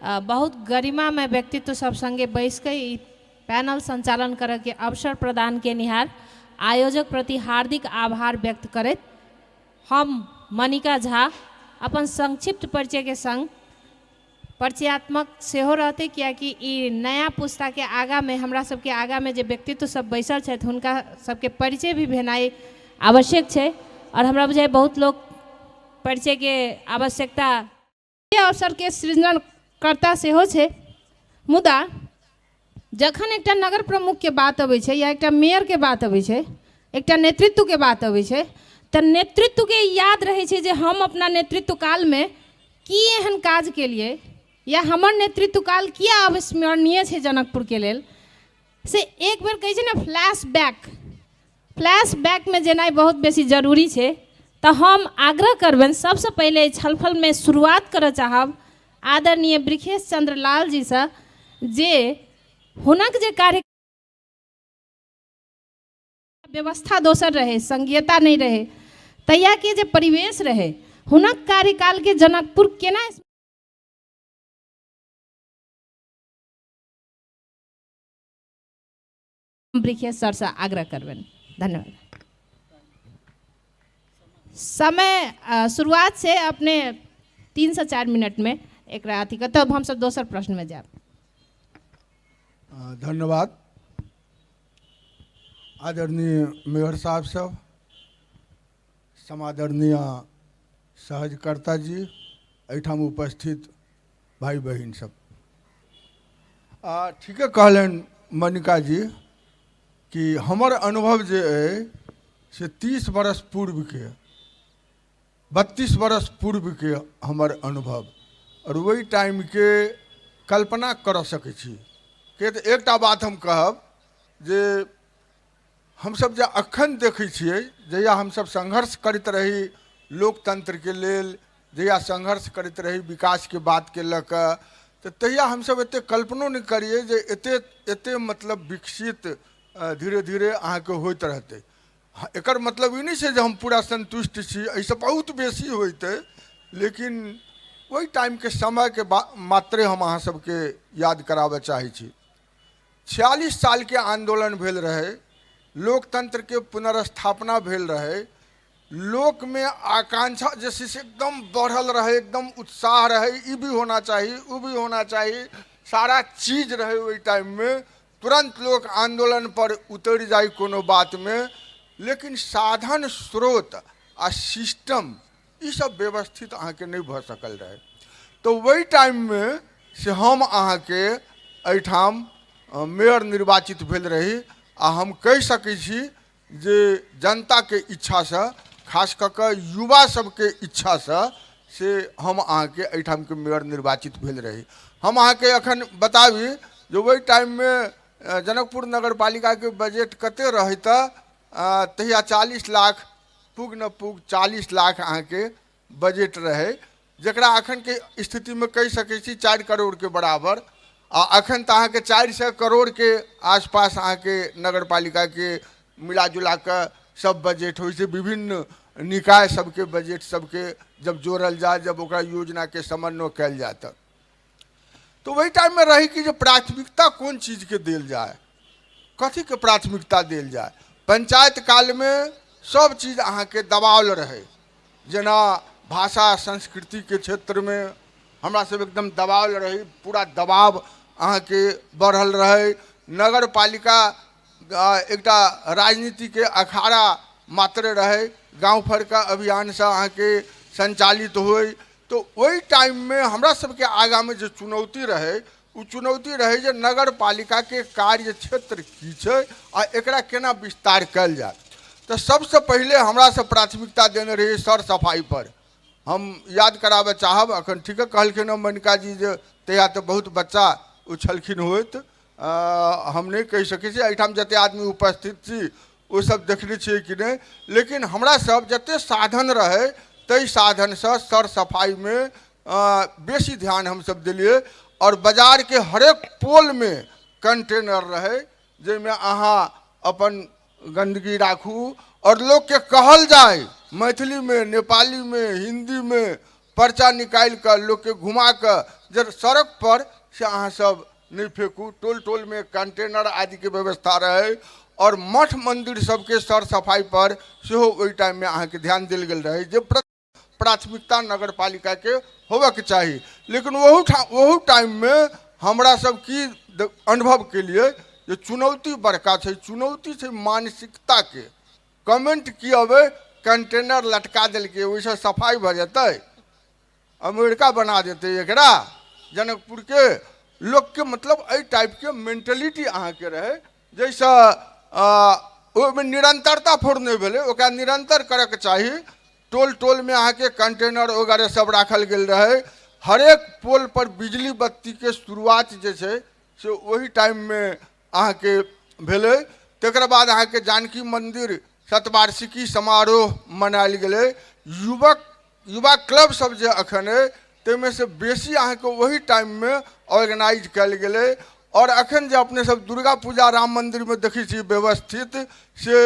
बहुत गरिमामय व्यक्तित्व सब संगे बैस के ई पैनल संचालन करऽ के अवसर प्रदान केनिहार आयोजक प्रति हार्दिक आभार व्यक्त करैत हम मनिका झा अपन संक्षिप्त परिचय के संग परिचयात्मक सेहो रहतै, कियाकि ई नया पुस्ताके आगामे हमरा सबके आगामे जे व्यक्तित्व सब बैसल छथि हुनका सबके परिचय भी भेनाइ आवश्यक छै। और हमरा बुझाइ बहुत लोक परिचयके आवश्यकता अवसरके सृजनकर्ता सेहो छै। मुदा जखन एकटा नगर प्रमुखके बात अबै छै या एकटा मेयरके बात अबै छै, एकटा नेतृत्वके बात अबै छै, तऽ नेतृत्वके याद रहै छै जे हम अपना नेतृत्व कालमे की एहन काज केलियै या हमर नेतृत्व काल किया अविस्मरणीय छै जनकपुरके लेल। से एक बेर कहै छै ने फ्लैश बैक, फ्लैश बैकमे जेनाइ बहुत बेसी जरूरी छै। तऽ हम आग्रह करबनि, सबसँ पहिले एहि छलफलमे शुरुआत करऽ चाहब आदरणीय वृखेश चंद्र लाल जीसँ, जे हुनक जे कार्य व्यवस्था दोसर रहै, संघीयता नहि रहै, तहियाके जे परिवेश रहै, हुनक कार्यकालके जनकपुर केना वृखेश सरसँ आग्रह करबनि। धन्यवाद। समय शुरुआत से अपने 3 से 4 मिनट में एकरा अथी कर, तब हमसब दोसर प्रश्न में जायब। धन्यवाद आदरणीय मेयर साहब सब, समादरणीय सहजकर्ता जी, एहिठाम उपस्थित भाई बहिन सब। ठीके कहलनि मनिका जी कि हमर अनुभव जे अइ से 30 बरस पूर्वके, 32 बरस पूर्वके हमर अनुभव, आओर ओहि टाइमके कल्पना करऽ सकै छी। किया तऽ एकटा बात हम कहब जे हमसब जे अखन देखै छियै, जहिया हमसब संघर्ष करैत रही लोकतंत्रके लेल, जहिया संघर्ष करैत रही विकासके बातके लऽ कऽ, तऽ तहिया हमसब एतेक कल्पनो नहि करियै जे एते एते मतलब विकसित धीरे धीरे अहाँके होइत रहतै। एकर मतलब ई नहि छै जे हम पूरा सन्तुष्ट छी, एहिसँ बहुत बेसी होइतै, लेकिन ओहि टाइमके समयके मात्रे हम अहाँ सबके याद कराबऽ चाहै छी। 46 सालके आन्दोलन भेल रहै, लोकतंत्रके पुनर्स्थापना भेल रहै, लोकमे आकांक्षा जे छै से एकदम बढ़ल रहै, एकदम उत्साह रहै, ई भी होना चाही, ओ भी होना चाही, सारा चीज रहै ओहि टाइममे। तुरन्त लोक आन्दोलन पर उतरि जाइ कोनो बातमे, लेकिन साधन स्रोत आ सिस्टम ई सब व्यवस्थित अहाँके नहि भऽ सकल रहै। तऽ ओहि टाइममे से हम अहाँके एहिठाम मेयर निर्वाचित भेल रही, आ हम कहि सकै छी जे जनताके इच्छासँ, खास कऽ कऽ युवा सबके इच्छासँ से हम अहाँके एहिठामके मेयर निर्वाचित भेल रही। हम अहाँके एखन बताबी जे ओहि टाइममे जनकपुर नगरपालिकाके बजट कते रहै, तऽ तहिया 40 लाख पुग न पुग 40 लाख अहाँके बजट रहै, जकरा अखनके स्थितिमे कहि सकै छी 4 करोड़के बराबर। आ अखन तऽ अहाँके 400 करोड़के आसपास अहाँके नगरपालिकाके मिला जुला कऽ सब बजट होइ छै। विभिन्न निकाय सबके बजट सबके जब जोड़ल जाय, जब ओकरा योजनाके समन्वय कयल जाय, तऽ ओहि टाइममे रहै कि जे प्राथमिकता कोन चीजके देल जाय, कथीके प्राथमिकता देल जाय। पंचायत कालमे सब चीज अहाँके दबाओल रहै, जेना भाषा संस्कृतिके क्षेत्रमे हमरा सब एकदम दबाओल रही, पूरा दबाव अहाँके बढ़ल रहै। नगरपालिका एकटा राजनीतिके अखाड़ा मात्र रहै, गाँव फरका अभियानसँ अहाँके संचालित होइ। तऽ ओहि टाइममे हमरा सबके आगाँमे जे चुनौती रहै, ओ चुनौती रहै जे नगरपालिकाके कार्य क्षेत्र की छै आ एकरा केना विस्तार कयल जाय। तऽ सबसँ पहिले हमरा सब प्राथमिकता देने रहियै सर सफाइ पर। हम याद कराबऽ चाहब, अखन ठीके कहलखिन हँ मनिका जी जे तहिया तऽ बहुत बच्चा ओ छलखिन होइत, हम नहि कहि सकै छी एहिठाम जते आदमी उपस्थित छी ओ सब देखने छियै कि नहि, लेकिन हमरा सब जते साधन रहै ताहि साधनसँ सर सफाइमे बेसी ध्यान हमसब देलियै। आओर बाजारके हरेक पोलमे कंटेनर रहै, जाहिमे अहाँ अपन गन्दगी राखू। आओर लोकके कहल जाय मैथिलीमे, नेपालीमे, हिन्दीमे, पर्चा निकालि कऽ लोकके घुमा कऽ जे सड़क पर से अहाँ सब नहि फेकू। टोल टोलमे कंटेनर आदिके व्यवस्था रहै आओर मठ मन्दिर सबके सर सफाइ पर सेहो ओहि टाइममे अहाँके ध्यान देल गेल रहै, जे प्राथमिकता नगरपालिकाके होबऽके चाही। लेकिन ओहू टाइममे हमरा सब की अनुभव केलियै जे चुनौती बड़का छै, चुनौती छै मानसिकताके। कमेंट की अबै, कंटेनर लटका देलकै ओहिसँ सफाइ भऽ जेतै, अमेरिका बना देतै एकरा जनकपुरके लोकके, मतलब एहि टाइपके मेंटलिटी अहाँके रहै, जाहिसँ ओहिमे निरन्तरता फेर नहि भेलै। ओकरा निरन्तर करऽके चाही। टोल टोलमे अहाँके कंटेनर वगैरह सब राखल गेल रहै। हरेक पोल पर बिजली बत्तीके शुरुआत जे छै से ओहि टाइममे अहाँके भेलै। तकर बाद अहाँके जानकी मन्दिर शतवार्षिकी समारोह मनायल गेलै। युवा क्लब सब जे अखन अइ ताहिमे से बेसी अहाँके ओहि टाइममे ऑर्गेनाइज कयल गेलै। आओर अखन जे अपने सब दुर्गा पूजा राम मन्दिरमे देखै छी व्यवस्थित, से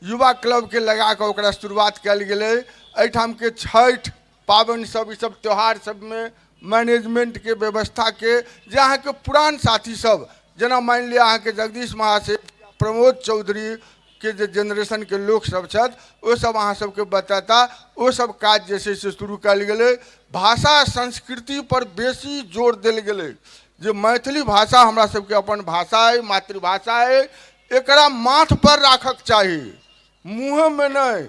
युवा क्लबके लगा कऽ ओकरा शुरुआत कयल गेलै। एहिठामके छठि पाबनि सब, ईसब त्यौहार सबमे मैनेजमेंटके व्यवस्थाके जे अहाँके पुरान साथी सब, जेना मानि लिअ अहाँके जगदीश महाशय, प्रमोद चौधरी के जे जेनरेशनके लोक सब छथि, ओ सब अहाँ सबके बतेता। ओ सब काज जे छै से शुरू कयल गेलै। भाषा संस्कृति पर बेसी जोर देल गेलै जे मैथिली भाषा हमरा सबके अपन भाषा अइ, मातृभाषा अइ, एकरा माथ पर राखक चाही, मुँहेमे नहि,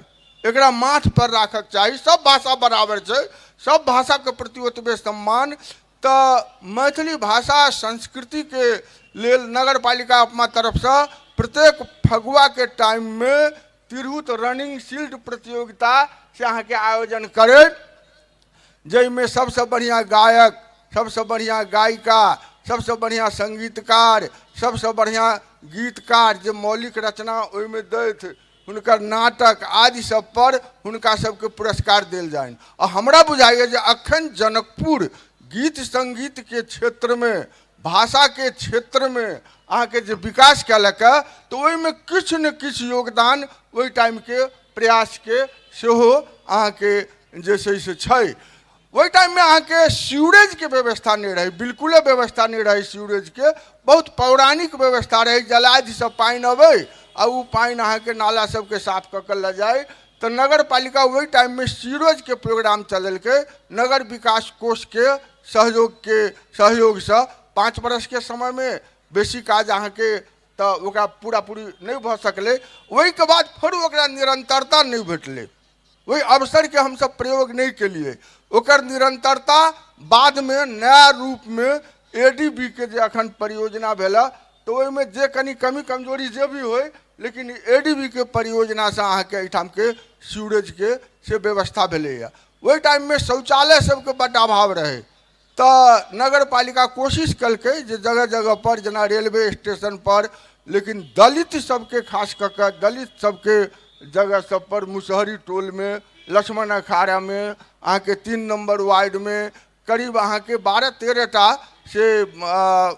एकरा माथ पर राखक चाही। सब भाषा बराबर छै, सब भाषाके प्रति ओतबे सम्मान। तऽ मैथिली भाषा संस्कृतिके लेल नगरपालिका अपना तरफसँ प्रत्येक फगुआके टाइममे तिरहुत रनिंग शील्ड प्रतियोगिता से अहाँके आयोजन करै, जाहिमे सबसँ बढ़िआँ गायक, सबसँ बढ़िआँ गायिका, सबसँ बढ़िआँ संगीतकार, सबसँ बढ़िआँ गीतकार जे मौलिक रचना ओहिमे दैथ, हुनकर नाटक आदि सब पर हुनका सबके पुरस्कार देल जानि। आ हमरा बुझाइए जे अखन जनकपुर गीत संगीतके क्षेत्रमे, भाषाके क्षेत्रमे अहाँके जे विकास केलक हँ, तऽ ओहिमे किछु ने किछु योगदान ओहि टाइमके प्रयासके सेहो अहाँके जे छै से छै। ओहि टाइममे अहाँके सीवरेजके व्यवस्था नहि रहै, बिल्कुले व्यवस्था नहि रहै सीवरेजके, बहुत पौराणिक व्यवस्था रहै। जलाधिसँ पानि अबै आ ओ पानि अहाँके नाला सबके साफ कऽ कऽ लऽ जाइ। तऽ नगरपालिका ओहि टाइममे सीवरेजके प्रोग्राम चलेलकै नगर विकास कोषके सहयोगसँ। 5 बरसके समयमे बेसी काज अहाँके तऽ ओकरा पूरा पूरी नहि भऽ सकलै। ओहिके बाद फेर ओकरा निरन्तरता नहि भेटलै, ओहि अवसरके हमसब प्रयोग नहि केलियै। ओकर निरन्तरता बादमे नया रूपमे ADB के जे अखन परियोजना भेल, तऽ ओहिमे जे कनि कमी कमजोरी जे भी होइ, लेकिन ADB के परियोजनासँ अहाँके एहिठामके सीवरेजके से व्यवस्था भेलैए। ओहि टाइममे शौचालय सबके बड्ड अभाव रहै, तऽ नगरपालिका कोशिश केलकै जे जगह जगह पर, जेना रेलवे स्टेशन पर, लेकिन दलित सबके खास कऽ कऽ दलित सबके जगह सब पर, मुसहरी टोलमे, लक्ष्मण अखाड़ामे, अहाँके 3 नम्बर वार्डमे करीब अहाँके 12-13 टा से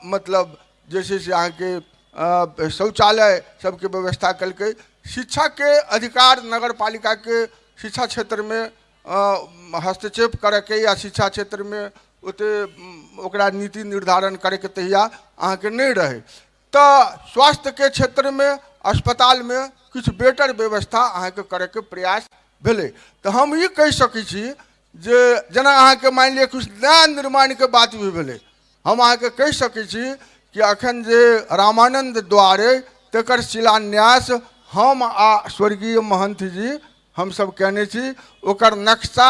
मतलब जे छै से अहाँके शौचालय सबके व्यवस्था केलकै। शिक्षाके अधिकार नगरपालिकाके शिक्षा क्षेत्रमे हस्तक्षेप करैके या शिक्षा क्षेत्रमे ओते ओकरा नीति निर्धारण करैके तहिया अहाँके नहि रहै। तऽ स्वास्थ्यके क्षेत्रमे अस्पतालमे किछु बेटर व्यवस्था अहाँके करैके प्रयास भेलै। तऽ हम ई कहि सकै छी जे जेना अहाँके मानि लिअ किछु नया निर्माणके बात भी भेलै, हम अहाँके कहि सकै छी कि अखन जे रामानन्द द्वार अइ तकर शिलान्यास हम आ स्वर्गीय महंथ जी हमसब केने छी। ओकर नक्शा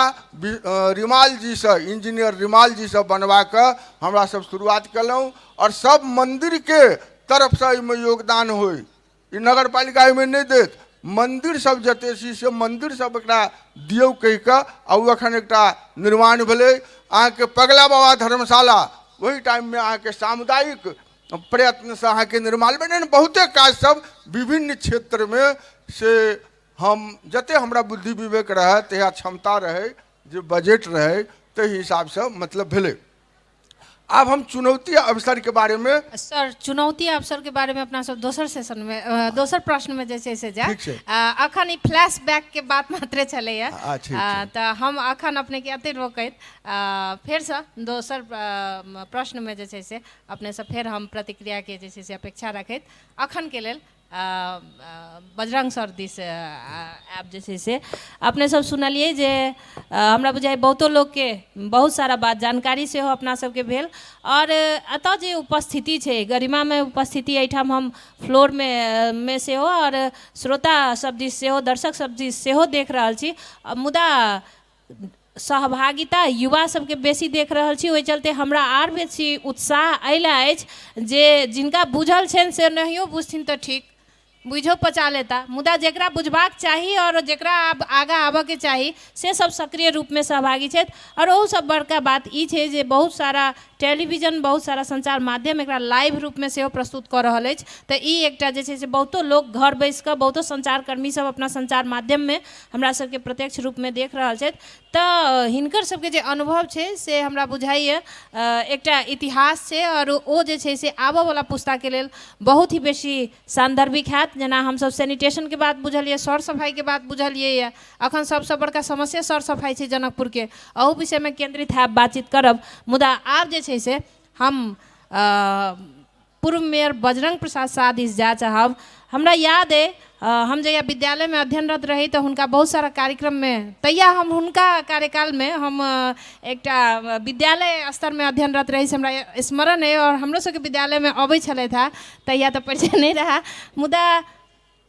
रिमाल जीसँ, इंजीनियर रिमाल जीसँ बनवा कऽ हमरा सब शुरुआत केलहुँ आओर सब मन्दिरके तरफसँ एहिमे योगदान होइ। ई नगरपालिका एहिमे नहि देत, मन्दिर सब जते छी से मन्दिर सब एकरा दियौ कहि कऽ, आ ओ अखन एकटा निर्माण भेलै। अहाँके पगला बाबा धर्मशाला ओहि टाइममे अहाँके सामुदायिक प्रयत्नसँ अहाँके निर्माण भेलै। एहन बहुते काज सब विभिन्न क्षेत्रमे से हम जते हमरा बुद्धि विवेक रहै, तहिया क्षमता रहै, जे बजट रहै, ताहि हिसाबसँ मतलब भेलै। आब हम चुनौती आ अवसरके बारेमे। सर, चुनौती आ अवसरके बारेमे अपना सब दोसर सेशनमे, दोसर प्रश्नमे जे छै से जायब। ठीक छै। अखन ई फ्लैश बैकके बात मात्रे छलैए। ठीक छै। तऽ हम अखन अपनेके एतहि रोकैत फेरसँ दोसर प्रश्नमे जे छै से अपनेसँ फेर हम प्रतिक्रियाके जे छै से अपेक्षा रखैत अखनके लेल बजरंग सर दिस आयब। जे छै से अपने सब सुनलियै जे हमरा बुझाइ बहुतो लोकके बहुत सारा बात जानकारी सेहो अपना सबके भेल। आओर एतऽ जे उपस्थिति छै, गरिमामे उपस्थिति एहिठाम हम फ्लोरमे मे सेहो आओर श्रोता सब दिस सेहो, दर्शक सब दिस सेहो देख रहल छी, मुदा सहभागिता युवा सबके बेसी देख रहल छी। ओहि चलते हमरा आर बेसी उत्साह एहि अछि जे जिनका बुझल छनि से नहियो बुझथिन तऽ ठीक, बुझो पचा लेता, मुदा जकरा बुझबाक चाही आओर जकरा आब आगाँ आबऽके चाही से सब सक्रिय रूपमे सहभागी छथि। आओर ओहूसँ बड़का बात ई छै जे बहुत सारा टेलीविजन, बहुत सारा सञ्चार माध्यम एकरा लाइव रूपमे सेहो प्रस्तुत कऽ रहल अछि। तऽ ई एकटा जे छै से बहुतो लोक घर बैसि कऽ, बहुतो सञ्चारकर्मी सब अपना सञ्चार माध्यममे हमरा सबके प्रत्यक्ष रूपमे देख रहल छथि। तऽ हिनकर सबके जे अनुभव छै से हमरा बुझाइए एकटा इतिहास छै, आओर ओ जे छै से आबऽवला पुस्ताके लेल बहुत ही बेसी सान्दर्भिक हैत। जेना हमसब सैनिटेशनके बात बुझलियै, सर सफाइके बात बुझलियै यऽ, अखन सबसँ बड़का समस्या सर सफाइ छै जनकपुरके, अहू विषयमे केन्द्रित हैब, बातचीत करब। मुदा आब जे छै से हम पूर्व मेयर बजरंग प्रसाद शाह दिस जा चाहब। हमरा याद अइ, हम जहिया विद्यालयमे अध्ययनरत रही तऽ हुनका बहुत सारा कार्यक्रममे, तहिया हम हुनका कार्यकालमे हम एकटा विद्यालय स्तरमे अध्ययनरत रही से हमरा स्मरण अइ, आओर हमरो सबके विद्यालयमे अबै छलथि हेँ, तहिया तऽ परिचय नहि रहए, मुदा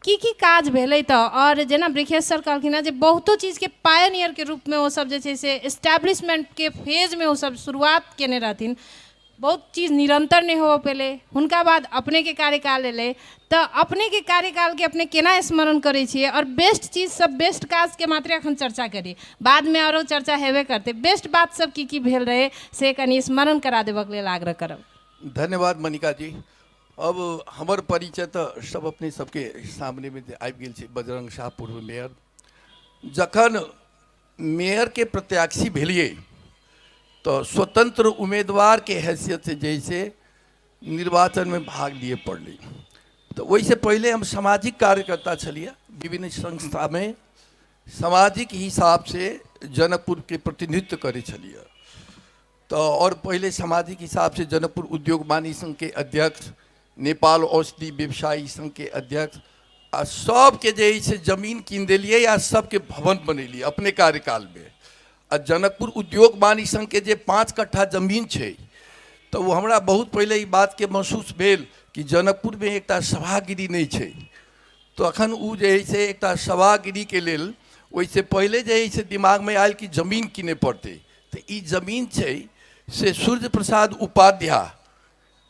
की की काज भेलै तऽ। आओर जेना वृक्षेश सर कहलखिन हेँ जे बहुतो चीजके पायोनियरके रूपमे ओसब जे छै से एस्टैब्लिशमेन्टके फेजमे ओसब शुरुआत केने रहथिन, बहुत चीज निरन्तर नहि होबऽ पेलै। हुनका बाद अपनेके कार्यकाल एलै, तऽ अपनेके कार्यकालके अपने केना स्मरण करै छियै? आओर बेस्ट चीज सब, बेस्ट काजके मात्रे अखन चर्चा करी, बादमे आरो चर्चा हेबे करतै। बेस्ट बात सब की की भेल रहै से कनि स्मरण करा देबऽके लेल आग्रह करब। धन्यवाद मनिका जी। अब हमर परिचय तऽ सब अपने सबके सामनेमे आबि गेल छै, बजरंग शाह पूर्व मेयर। जखन मेयरके प्रत्याशी भेलियै तऽ स्वतंत्र उम्मीदवारके हैसियतसँ जे से निर्वाचनमे भाग लिए पड़लै। तऽ ओहिसँ पहिले हम सामाजिक कार्यकर्ता छलियै, विभिन्न संस्थामे सामाजिक हिसाबसँ जनकपुरके प्रतिनिधित्व करै छलियै। तऽ आओर पहिले सामाजिक हिसाबसँ जनकपुर उद्योग वाणिज्य संघके अध्यक्ष, नेपाल औषधि व्यवसायी संघके अध्यक्ष, आ सबके जे है से जमीन कीन देलियै आ सबके भवन बनेलियै अपने कार्यकालमे। आ जनकपुर उद्योग वाणिज्य संघके जे 5 कट्ठा जमीन छै, तऽ ओ हमरा बहुत पहिले ई बातके महसूस भेल कि जनकपुरमे एकटा सभागिरी नहि छै। तऽ अखन ओ जे है से एकटा सभागिरीके लेल ओहिसँ पहिले जे है से दिमागमे आयल कि जमीन कीनै पड़तै। तऽ ई जमीन छै से सूर्य प्रसाद उपाध्याय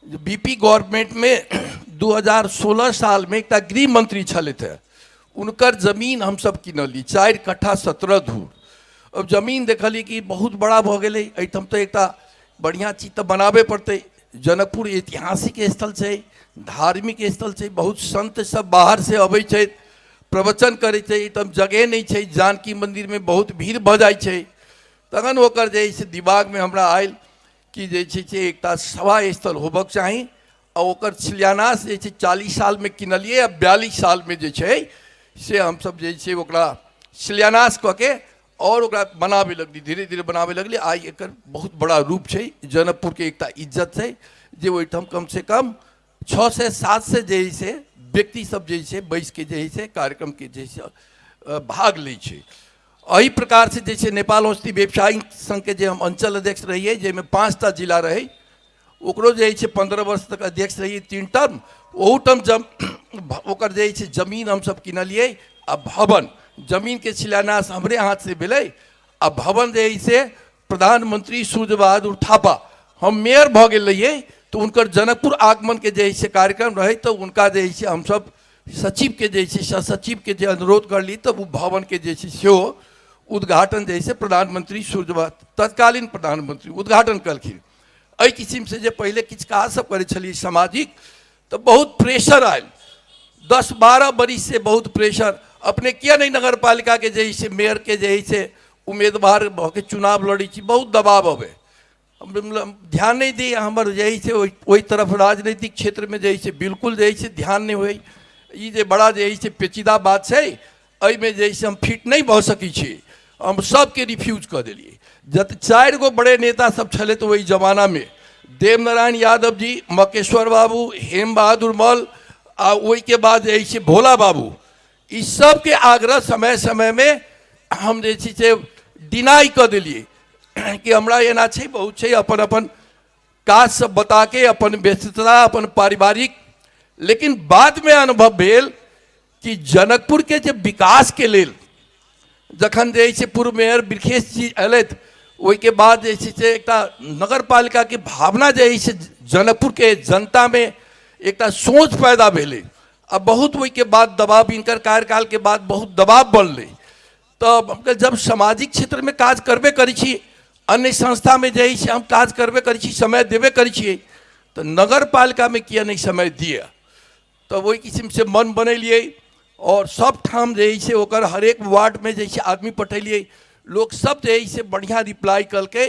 बी पी गवर्नमेंटमे 2016 सालमे एकटा गृह मंत्री छलथि हेँ, हुनकर जमीन हमसब किनली 4 कट्ठा 17 धूर। अब जमीन देखलियै कि बहुत बड़ा भऽ गेलै, एहिठाम तऽ एकटा बढ़िआँ चीज तऽ बनाबे पड़तै। जनकपुर ऐतिहासिक स्थल छै, धार्मिक स्थल छै, बहुत संत सब बाहरसँ अबै छथि, प्रवचन करै छै, एहिठाम जगह नहि छै, जानकी मन्दिरमे बहुत भीड़ भऽ जाइ छै। तखन ओकर जे से दिमागमे हमरा आयल कि जे छै से एकटा सभा स्थल होबक चाही, आ ओकर शिलान्यास जे छै 40 सालमे किनलियै आ 42 सालमे जे छै से हमसब जे छै ओकरा शिलान्यास कऽ के आओर ओकरा बनाबे लगली, धीरे धीरे बनाबे लगली। आइ एकर बहुत बड़ा रूप छै, जनकपुरके एकटा इज्जत छै जे ओहिठाम कमसँ कम 6 से 7 से जे है से व्यक्ति सब जे छै बैसके जे है से कार्यक्रमके जे है से भाग लै छै। एहि प्रकारसँ जे छै नेपाल औषधि व्यवसायी संघके जे हम अंचल अध्यक्ष रहियै, जाहिमे 5टा जिला रहै, ओकरो जे छै 15 वर्ष तक अध्यक्ष रहियै, 3 टर्म। ओहू टर्म जब ओकर जे छै जमीन हमसब किनलियै आ भवन जमीनके शिलान्यास हमरे हाथसँ भेलै। आ भवन जे है से प्रधानमंत्री सूर्य बहादुर थापा, हम मेयर भऽ गेल रहियै तऽ हुनकर जनकपुर आगमनके जे है से कार्यक्रम रहै, तऽ हुनका जे है से हमसब सचिवके जे छै सचिवके जे अनुरोध करली तऽ ओ भवनके जे छै सेहो उद्घाटन जे है से प्रधानमंत्री सूर्य तत्कालीन प्रधानमंत्री उद्घाटन कलखिन। एहि किसिमसँ जे पहिले किछु काज सब करै छलियै सामाजिक, तऽ बहुत प्रेशर आयल, 10-12 बरिससँ बहुत प्रेशर। अपने किया नहि नगरपालिकाके जे है से मेयरके जे है से उम्मीदवार भऽ के चुनाव लड़ै छी, बहुत दबाव अबै। ध्यान नहि दी। हमर जे हइ से ओहि तरफ राजनीतिक क्षेत्रमे जे हइ से बिल्कुल जे हइ से ध्यान नहि होइ। ई जे बड़ा जे हइ से पेचीदा बात छै, एहिमे जे हइ से हम फिट नहि भऽ सकै छी। हम सबके रिफ्यूज कऽ देलियै। जत 4 गो बड़े नेता सब छलै तऽ ओहि जमानामे देवनारायण यादव जी, मकेश्वर बाबू, हेम बहादुर मल्ल आ ओहिके बाद जे हइ से भोला बाबू, ई सबके आग्रह समय समयमे हम जे छै से डिनाइ कऽ देलियै कि हमरा एना छै, बहुत छै, अपन अपन काज सब बताके, अपन व्यस्तता, अपन पारिवारिक। लेकिन बादमे अनुभव भेल कि जनकपुरके जे विकासके लेल जखन जे छै पूर्व मेयर बिरखेश जी अयलथि, ओहिके बाद जे छै से एकटा नगरपालिकाके भावना जे हइ से जनकपुरके जनतामे एकटा सोच पैदा भेलै। आ बहुत ओहिके बाद दबाव, हिनकर कार्यकालके बाद बहुत दबाव बनलै। तऽ जब सामाजिक क्षेत्रमे काज करबे करै छी, अन्य संस्थामे जे हइ से हम काज करबे करै छी, समय देबे करै छियै, तऽ नगरपालिकामे किया नहि समय दिअ? तऽ ओहि किसिमसँ मन बनेलियै आओर सब ठाम जे हइ से ओकर हरेक वार्डमे जे छै आदमी पठेलियै। लोक सब जे हइ से बढ़िआँ रिप्लाई कलकै,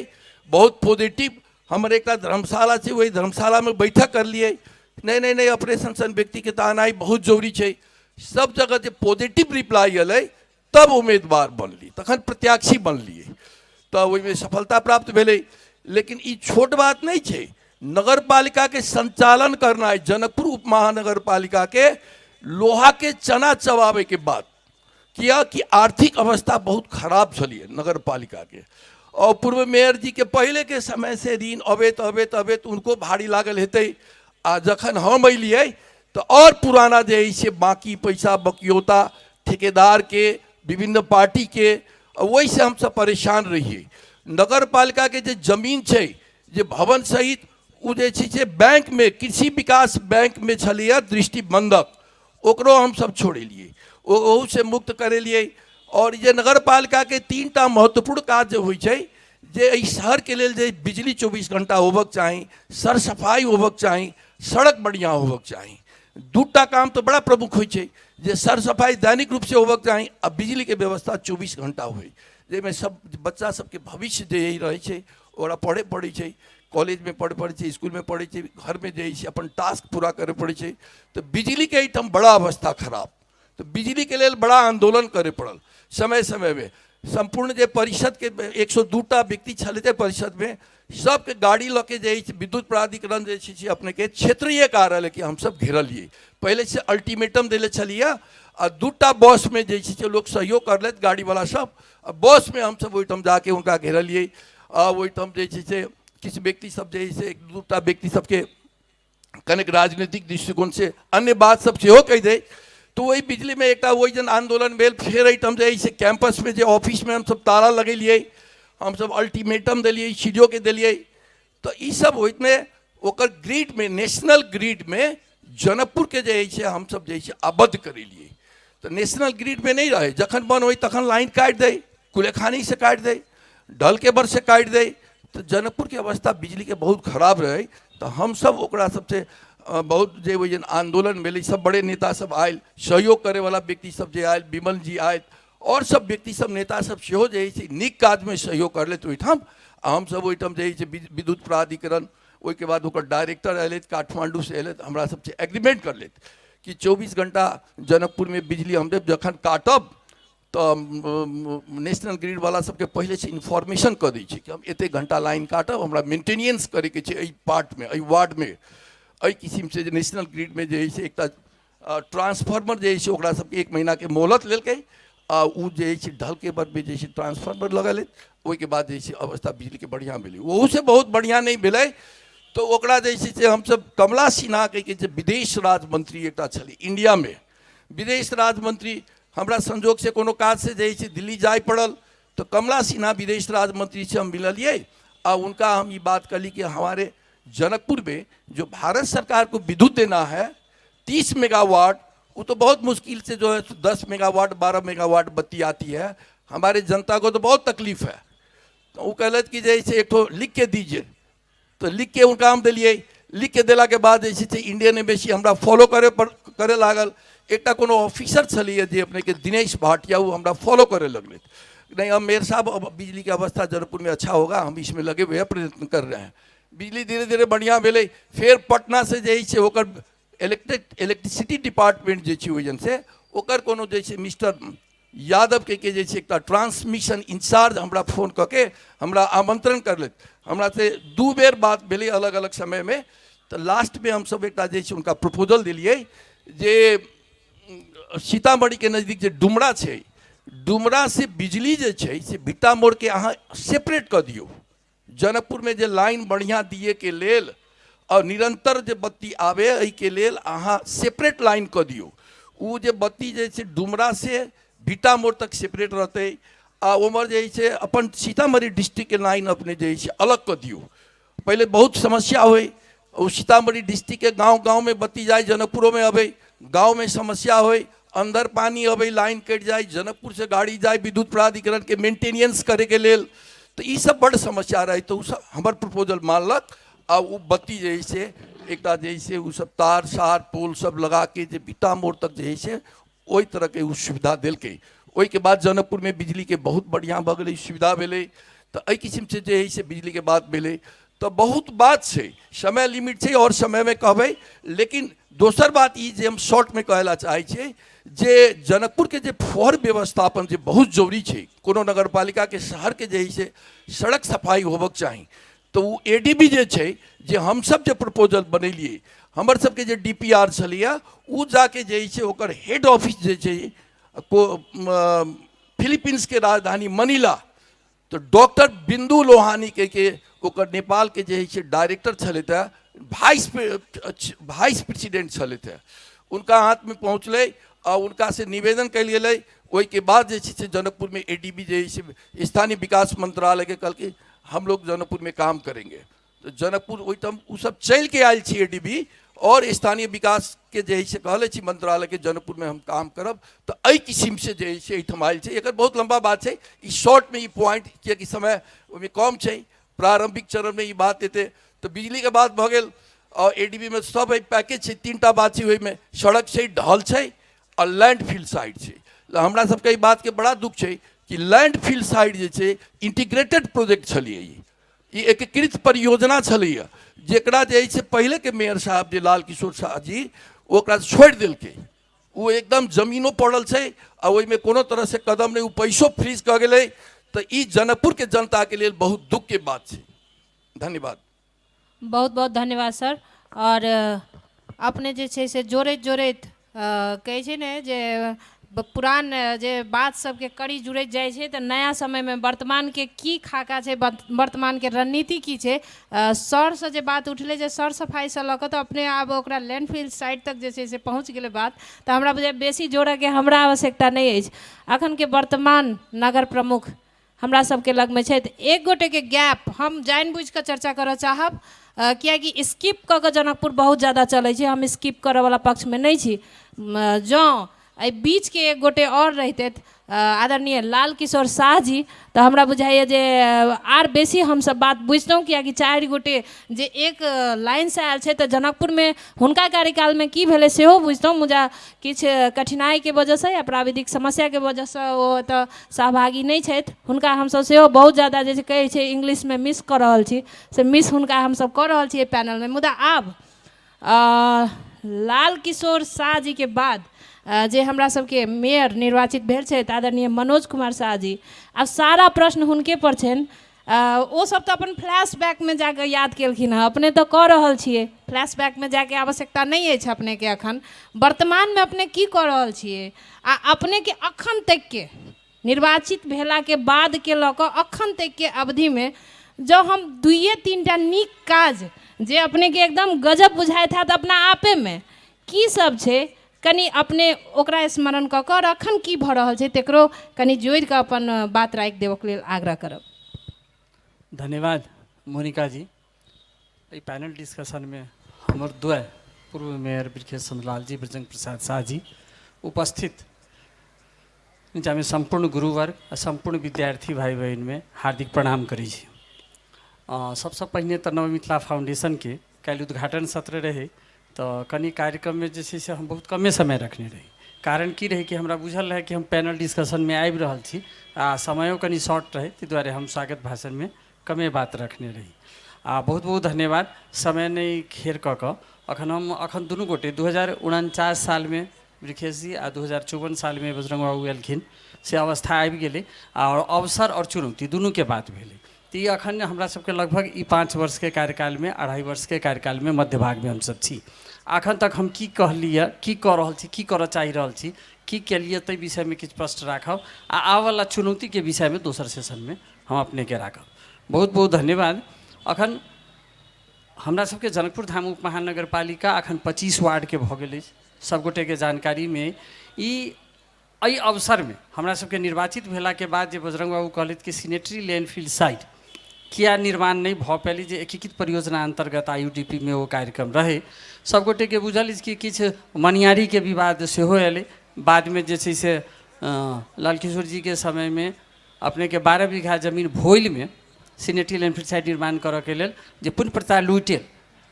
बहुत पॉजिटिव। हमर एकटा धर्मशाला छै, ओहि धर्मशालामे बैठक करलियै, नहि नहि नहि, अपने सन सन व्यक्तिके तऽ आनाइ बहुत जरूरी छै। सब जगह जे पॉजिटिव रिप्लाई एलै तब उम्मीदवार बनलियै, तखन प्रत्याशी बनलियै, तऽ ओहिमे सफलता प्राप्त भेलै। लेकिन ई छोट बात नहि छै, नगरपालिकाके संचालन करनाइ, जनकपुर उप महानगरपालिकाके लोहाके चना चबाबैके बात, कियाकि आर्थिक अवस्था बहुत खराब छलियै नगरपालिकाके। और पूर्व मेयर जी के पहले के समय से ऋण अबैत अबैत अबैत उनको भारी लागल हेतै। आ जखन हम अलियै तऽ और पुराना जे हइ से बाकी पैसा बकियौता ठेकेदार के, विभिन्न पार्टी के, ओहिसँ हमसब परेशान रहियै। नगरपालिकाके जे जमीन छै, जे भवन सहित, ओ जे छै से बैंकमे, कृषि विकास बैंकमे छलैए दृष्टिबन्धक, ओकरो हमसब छोड़ेलियै, ओहूसँ मुक्त करेलियै। और जे नगरपालिकाके 3टा महत्वपूर्ण काज जे होइ छै, जे एहि शहरके लेल जे बिजली 24 घंटा होबक चाही, सर सफाइ होबक चाही, सड़क बढ़िआँ होबक चाही। 2टा काम तऽ बड़ा प्रमुख होइ छै, जे सर सफाइ दैनिक रूपसँ होबक चाही आ बिजलीके व्यवस्था 24 घंटा होइ, जाहिमे सब बच्चा सबके भविष्य जे यही रहै छै ओकरा पढ़े पड़ै छै, कॉलेजमे पढ़े पड़ै छै, इसकुलमे पढ़ै छै, घरमे जे छै अपन टास्क पूरा करे पड़ै छै। तऽ बिजलीके एहिठाम बड़ा अवस्था खराब, तऽ बिजलीके लेल बड़ा आन्दोलन करे पड़ल समय समयमे। सम्पूर्ण जे परिषदके 102टा व्यक्ति छलै परिषदमे, सबके गाड़ी लऽ के जे छै विद्युत प्राधिकरण जे छै से अपनेके क्षेत्रीय कार्यालयके हमसब घेरलियै। पहिले से अल्टीमेटम देले छलियै आ 2टा बसमे जे छै से लोक सहयोग करलथि, गाड़ीवला सब, आ बसमे हमसब ओहिठाम जाके हुनका घेरलियै। आ ओहिठाम जे छै से किछु व्यक्ति सब जे छै से 1-2टा व्यक्ति सबके कनेक राजनीतिक दृष्टिकोणसँ अन्य बात सब सेहो कहि दै। तऽ ओहि बिजलीमे एकटा ओहि दिन आन्दोलन भेल। फेर एहिठाम जे हइ से कैंपसमे जे ऑफिसमे हमसब ताला लगेलियै, हमसब अल्टीमेटम देलियै, सीडीओके देलियै। तऽ ई सब ओहिमे ओकर ग्रिडमे, नेशनल ग्रिडमे जनकपुरके जे हइ से हमसब जे हइ से आबद्ध करेलियै। तऽ नेशनल ग्रिडमे नहि रहै, जखन मन होइ तखन लाइन काटि दै, कुलेखानीसँ काटि दै, ढलके बरसँ काटि दै। तऽ जनकपुरके अवस्था बिजलीके बहुत खराब रहै। तऽ हमसब ओकरा सबसँ बहुत जे ओहि दिन आन्दोलन भेलै, सब बड़े नेता सब आयल, सहयोग करैवला व्यक्ति सब जे आयल, विमल जी आयल, आओर सब व्यक्ति सब नेता सब सेहो जे हइ से नीक काजमे सहयोग करलथि ओहिठाम। आ हमसब ओहिठाम जे हइ से विद्युत प्राधिकरण, ओहिके बाद ओकर डायरेक्टर अयलथि, काठमाण्डूसँ अयलथि, हमरा सबसँ एग्रीमेंट करलथि कि 24 घंटा जनकपुरमे बिजली हम देब, जखन काटब तऽ नेशनल ग्रिडवला सबके पहिलेसँ इन्फॉर्मेशन कऽ दै छै कि हम एतेक घंटा लाइन काटब, हमरा मेंटेनेंस करैके छै एहि पार्टमे, एहि वार्डमे। एहि किसिमसँ जे नेशनल ग्रिडमे जे हइ से एकटा ट्रांसफार्मर जे हइ से ओकरा सबके 1 महीनाके मोहलत लेलकै आ ओ जे हइ से ढलके बदमे जे छै ट्रांसफार्मर लगेलै। ओहिके बाद जे छै अवस्था बिजलीके बढ़िआँ भेलै, ओहूसँ बहुत बढ़िआँ नहि भेलै। तऽ ओकरा जे छै से हमसब कमला सिन्हा के जे विदेश राज्य मंत्री एकटा छलै इंडियामे, विदेश राज्य मंत्री, हमरा संजोगसँ कोनो काजसँ जे छै दिल्ली जाय पड़ल, तऽ कमला सिन्हा विदेश राज्य मंत्री से हम मिललियै आ उनका हम ई बात कहली कि हमारे जनकपुर में जो भारत सरकार को विद्युत देना है 30 मेगावाट, वो तो बहुत मुश्किल से जो है 10 मेगावाट 12 मेगावाट बत्ती आती है, हमारे जनता को तो बहुत तकलीफ है। तो वो कहलथि कि जे एक ठो लिख के दीजिए, तो लिख के उनका हम दिलियै। लिख के देला के बाद जे छै इंडियन एम्बेसी हमरा फॉलो करे पर करे लागल। एकटा कोनो ऑफिसर छलैए जे अपनेके दिनेश भाटिया, ओ हमरा फॉलो करे लगलै। नहीं अब मेयर साहब, अब बिजली के अवस्था जनकपुर में अच्छा होगा, हम इसमें लगे हुए हैं, प्रयत्न कर रहे हैं। बिजली धीरे धीरे बढ़िया भेलै। फेर पटना से जे छै ओकर इलेक्ट्रिसिटी डिपार्टमेंट जे छै ओहिजन से ओकर कोनो जे छै मिस्टर यादव के जे छै एकटा ट्रांसमिशन इंचार्ज हमरा फोन कऽ के हमरा आमंत्रण करलथि। हमरा से 2 बेर बात भेलै अलग अलग समयमे। तऽ लास्टमे हमसब एकटा जे छै हुनका प्रपोजल देलियै जे सीतामढ़ीके नजदीक जे डुमरा छै, डुमरा से बिजली जे छै से भिट्टा मोड़के अहाँ सेपरेट कऽ दियौ। जनकपुरमे जे लाइन बढ़िआँ दिएके लेल और निरंतर जे बत्ती आबे एहिके लेल अहाँ सेपरेट लाइन कऽ दियौ। ओ जे बत्ती जे छै डुमरा से भिट्टा मोड़ तक सेपरेट रहतै आ उम्हर जे छै अपन सीतामढ़ी डिस्ट्रिक्टके लाइन अपने जे छै अलग कऽ दियौ। पहिले बहुत समस्या होइ, ओ सीतामढ़ी डिस्ट्रिक्टके गाँव गाँवमे बत्ती जाइ, जनकपुरोमे अबै, गाँवमे समस्या होइ, अंदर पानी अबै, लाइन कटि जाइ, जनकपुर से गाड़ी जाइ विद्युत प्राधिकरणके मेंटेनेंस करैके लेल, तऽ ई सब बड्ड समस्या रहै। तऽ ओ सब हमर प्रपोजल मानलक आ ओ बत्ती जे है से एकटा जे है से ओ सब तार सार पोल सब लगाके जे भिट्टा मोड़ तक जे है से ओहि तरहके ओ सुविधा देलकै। ओहिके बाद जनकपुरमे बिजलीके बहुत बढ़िआँ भऽ गेलै, सुविधा भेलै। तऽ एहि किसिमसँ जे है से बिजलीके बात भेलै। तऽ बहुत बात छै, समय लिमिट छै और समयमे कहबै। लेकिन दोसर बात ई जे हम शॉर्टमे कहै लए चाहै छियै जे जनकपुरके जे फोहर व्यवस्थापन जे बहुत जरूरी छै, कोनो नगरपालिकाके शहरके जे है से सड़क सफाइ होबक चाही। तऽ ओ ए डी बी जे छै जे हमसब जे प्रपोजल बनेलियै, हमर सबके जे डी पी आर छलैए ओ जाके जे है से ओकर हेड ऑफिस जे छै फिलीपींसके राजधानी मनीला, तऽ डॉक्टर बिंदु लोहानी के ओकर नेपालके जे है से डायरेक्टर छलथि हँ, वाइस प्रेसिडेंट छलथि हँ, उनका हाथमे पहुँचलै आ उनका से निवेदन कयल गेलै। ओहिके बाद जे छै से जनकपुरमे ए डी बी जे है से स्थानीय विकास मंत्रालयके कहलकै हम लोग जनकपुरमे काम करेंगे। तऽ जनकपुर ओहिठाम ओ सब चलिके आयल छी ए डी बी और स्थानीय विकासके जे है से कहले छी मंत्रालयके जनकपुरमे हम काम करब। तऽ एहि किसिमसँ जे है से एहिठाम आयल छै। एकर बहुत लम्बा बात छै, ई शॉर्टमे ई पॉइंट कियाकि समय ओहिमे कम छै, प्रारंभिक चरणमे ई बात एतै। तऽ बिजलीके बात भऽ गेल और ए डी बी मे सब एहि पैकेज छै, 3टा बात छै ओहिमे, सड़क छै, ढल छै और लैंड फील्ड साइड छै। हमरा सबके एहि बातके बड़ा दुख छै कि लैंड फील्ड साइड जे छै इंटीग्रेटेड प्रोजेक्ट छलियै, ई एकीकृत परियोजना छलैए, जेकरा जे छै पहिलेके मेयर साहब जे लाल किशोर शाह जी ओकरा छोड़ि देलकै। ओ एकदम जमीनो पड़ल छै आ ओहिमे कोनो तरहसँ कदम नहि, ओ पैसो फ्रीज कऽ गेलै। तऽ ई जनकपुरके जनताके लेल बहुत दुखके बात छै। धन्यवाद। बहुत बहुत धन्यवाद सर। और अपने जे छै से जोड़ैत जोड़ैत कहै छै ने जे पुरान जे बात सबके कड़ी जुड़ैत जाइ छै तऽ नया समयमे वर्तमानके की खाका छै, वर्तमानके रणनीति की छै। सरसँ जे बात उठलै जे सर सफाइसँ लऽ कऽ तऽ अपने आब ओकरा लैंडफिल साइड तक जे छै से पहुँच गेलै बात, तऽ हमरा बुझाइ बेसी जोड़ऽके हमरा आवश्यकता नहि अछि। अखनके वर्तमान नगर प्रमुख हमरा सबके लगमे छथि, एक गोटेके गैप हम जानि बुझिकऽ चर्चा करऽ चाहब, कियाकि स्किप कऽ कऽ जनकपुर बहुत ज्यादा चलै छै, हम स्किप करऽवला पक्षमे नहि छी। जँ एहि बीचके एक गोटे आओर रहितथि आदरणीय लाल किशोर शाह जी, तऽ हमरा बुझाइए जे आर बेसी हमसब बात बुझितहुँ, कियाकि 4 गोटे जे एक लाइनसँ आयल छै तऽ जनकपुरमे हुनका कार्यकालमे की भेलै सेहो बुझितहुँ। मुदा किछु कठिनाइके वजहसँ या प्राविधिक समस्याके वजहसँ ओ एतऽ सहभागी नहि छथि। हुनका हमसब सेहो बहुत ज्यादा जे कहै छै इंग्लिशमे मिस कऽ रहल छी, से मिस हुनका हमसब कऽ रहल छी एहि पैनलमे। मुदा आब लाल किशोर शाह जीके बाद जे हमरा सबके मेयर निर्वाचित भेल छथि आदरणीय मनोज कुमार शाह जी, आब सारा प्रश्न हुनके पर छनि। ओ सब तऽ अपन फ्लैश बैकमे जाकऽ याद केलखिन हँ, अपने तऽ कऽ रहल छियै, फ्लैश बैकमे जाइके आवश्यकता नहि अछि अपनेके। अखन वर्तमानमे अपने की कऽ रहल छियै आ अपनेके अखन तकके निर्वाचित भेलाके बादके लऽ कऽ अखन तकके अवधिमे जँ हम 2-3 टा नीक काज जे अपनेके एकदम गजब बुझाइत हैत अपना आपेमे की सब छै, कनि अपने ओकरा स्मरण कऽ कऽ आओर अखन की भऽ रहल छै तकरो कनि जोड़ि कऽ अपन बात राखि देबऽके लेल आग्रह करब। धन्यवाद मोनिका जी। एहि पैनल डिस्कशनमे हमर द्वय पूर्व मेयर ब्रिकेश चंद्रलाल जी, बजरंग प्रसाद शाह जी उपस्थित नीचाँमे सम्पूर्ण गुरुवर्ग आ सम्पूर्ण विद्यार्थी भाइ बहिनमे हार्दिक प्रणाम करै छी। सबसँ पहिने तऽ नव मिथिला फाउंडेशनके काल्हि उद्घाटन सत्र रहै, तऽ कनि कार्यक्रममे जे छै से हम बहुत कमे समय रखने रही। कारण की रहै कि हमरा बुझल रहै कि हम पैनल डिस्कशनमे आबि रहल छी आ समयो कनि शॉर्ट रहै, ताहि दुआरे हम स्वागत भाषणमे कमे बात रखने रही। आ बहुत बहुत धन्यवाद। समय नहि खेर कऽ कऽ अखन हम अखन दुनू गोटे 2049 सालमे वृखेश जी आ 2054 सालमे बजरंग बाबू एलखिन, से अवस्था आबि गेलै आओर अवसर आओर चुनौती दुनूके बात भेलै। तऽ ई अखन हमरा सबके लगभग ई 5 वर्षके कार्यकालमे, 2.5 वर्षके कार्यकालमे मध्य भागमे हमसब छी। अखन तक हम की कहलियै, की कऽ रहल छी, की करऽ चाहि रहल छी, की केलियै, ताहि विषयमे किछु प्रश्न राखब आ आबऽवला चुनौतीके विषयमे दोसर सेशनमे हम अपनेके राखब। बहुत बहुत धन्यवाद। अखन हमरा सबके जनकपुर धाम उप महानगरपालिका अखन 25 वार्डके भऽ गेल अछि। सबगोटेके जानकारीमे ई एहि अवसरमे हमरा सबके निर्वाचित भेलाके बाद जे बजरंग बाबू कहलथि कि सिनेटरी लैंडफिल साइट किया निर्माण नहि भऽ पेली, जे एकीकृत परियोजना अन्तर्गत IUDP मे ओ कार्यक्रम रहै। सबगोटेके बुझल अछि कि किछु मनियारीके विवाद सेहो अयलै। बादमे जे छै से लालकिशोर जीके समयमे अपनेके 12 बीघा जमीन भोइलमे सिनेटरी लैंडफिल साइट निर्माण करऽके लेल जे पुण्य प्रताप लुइटेल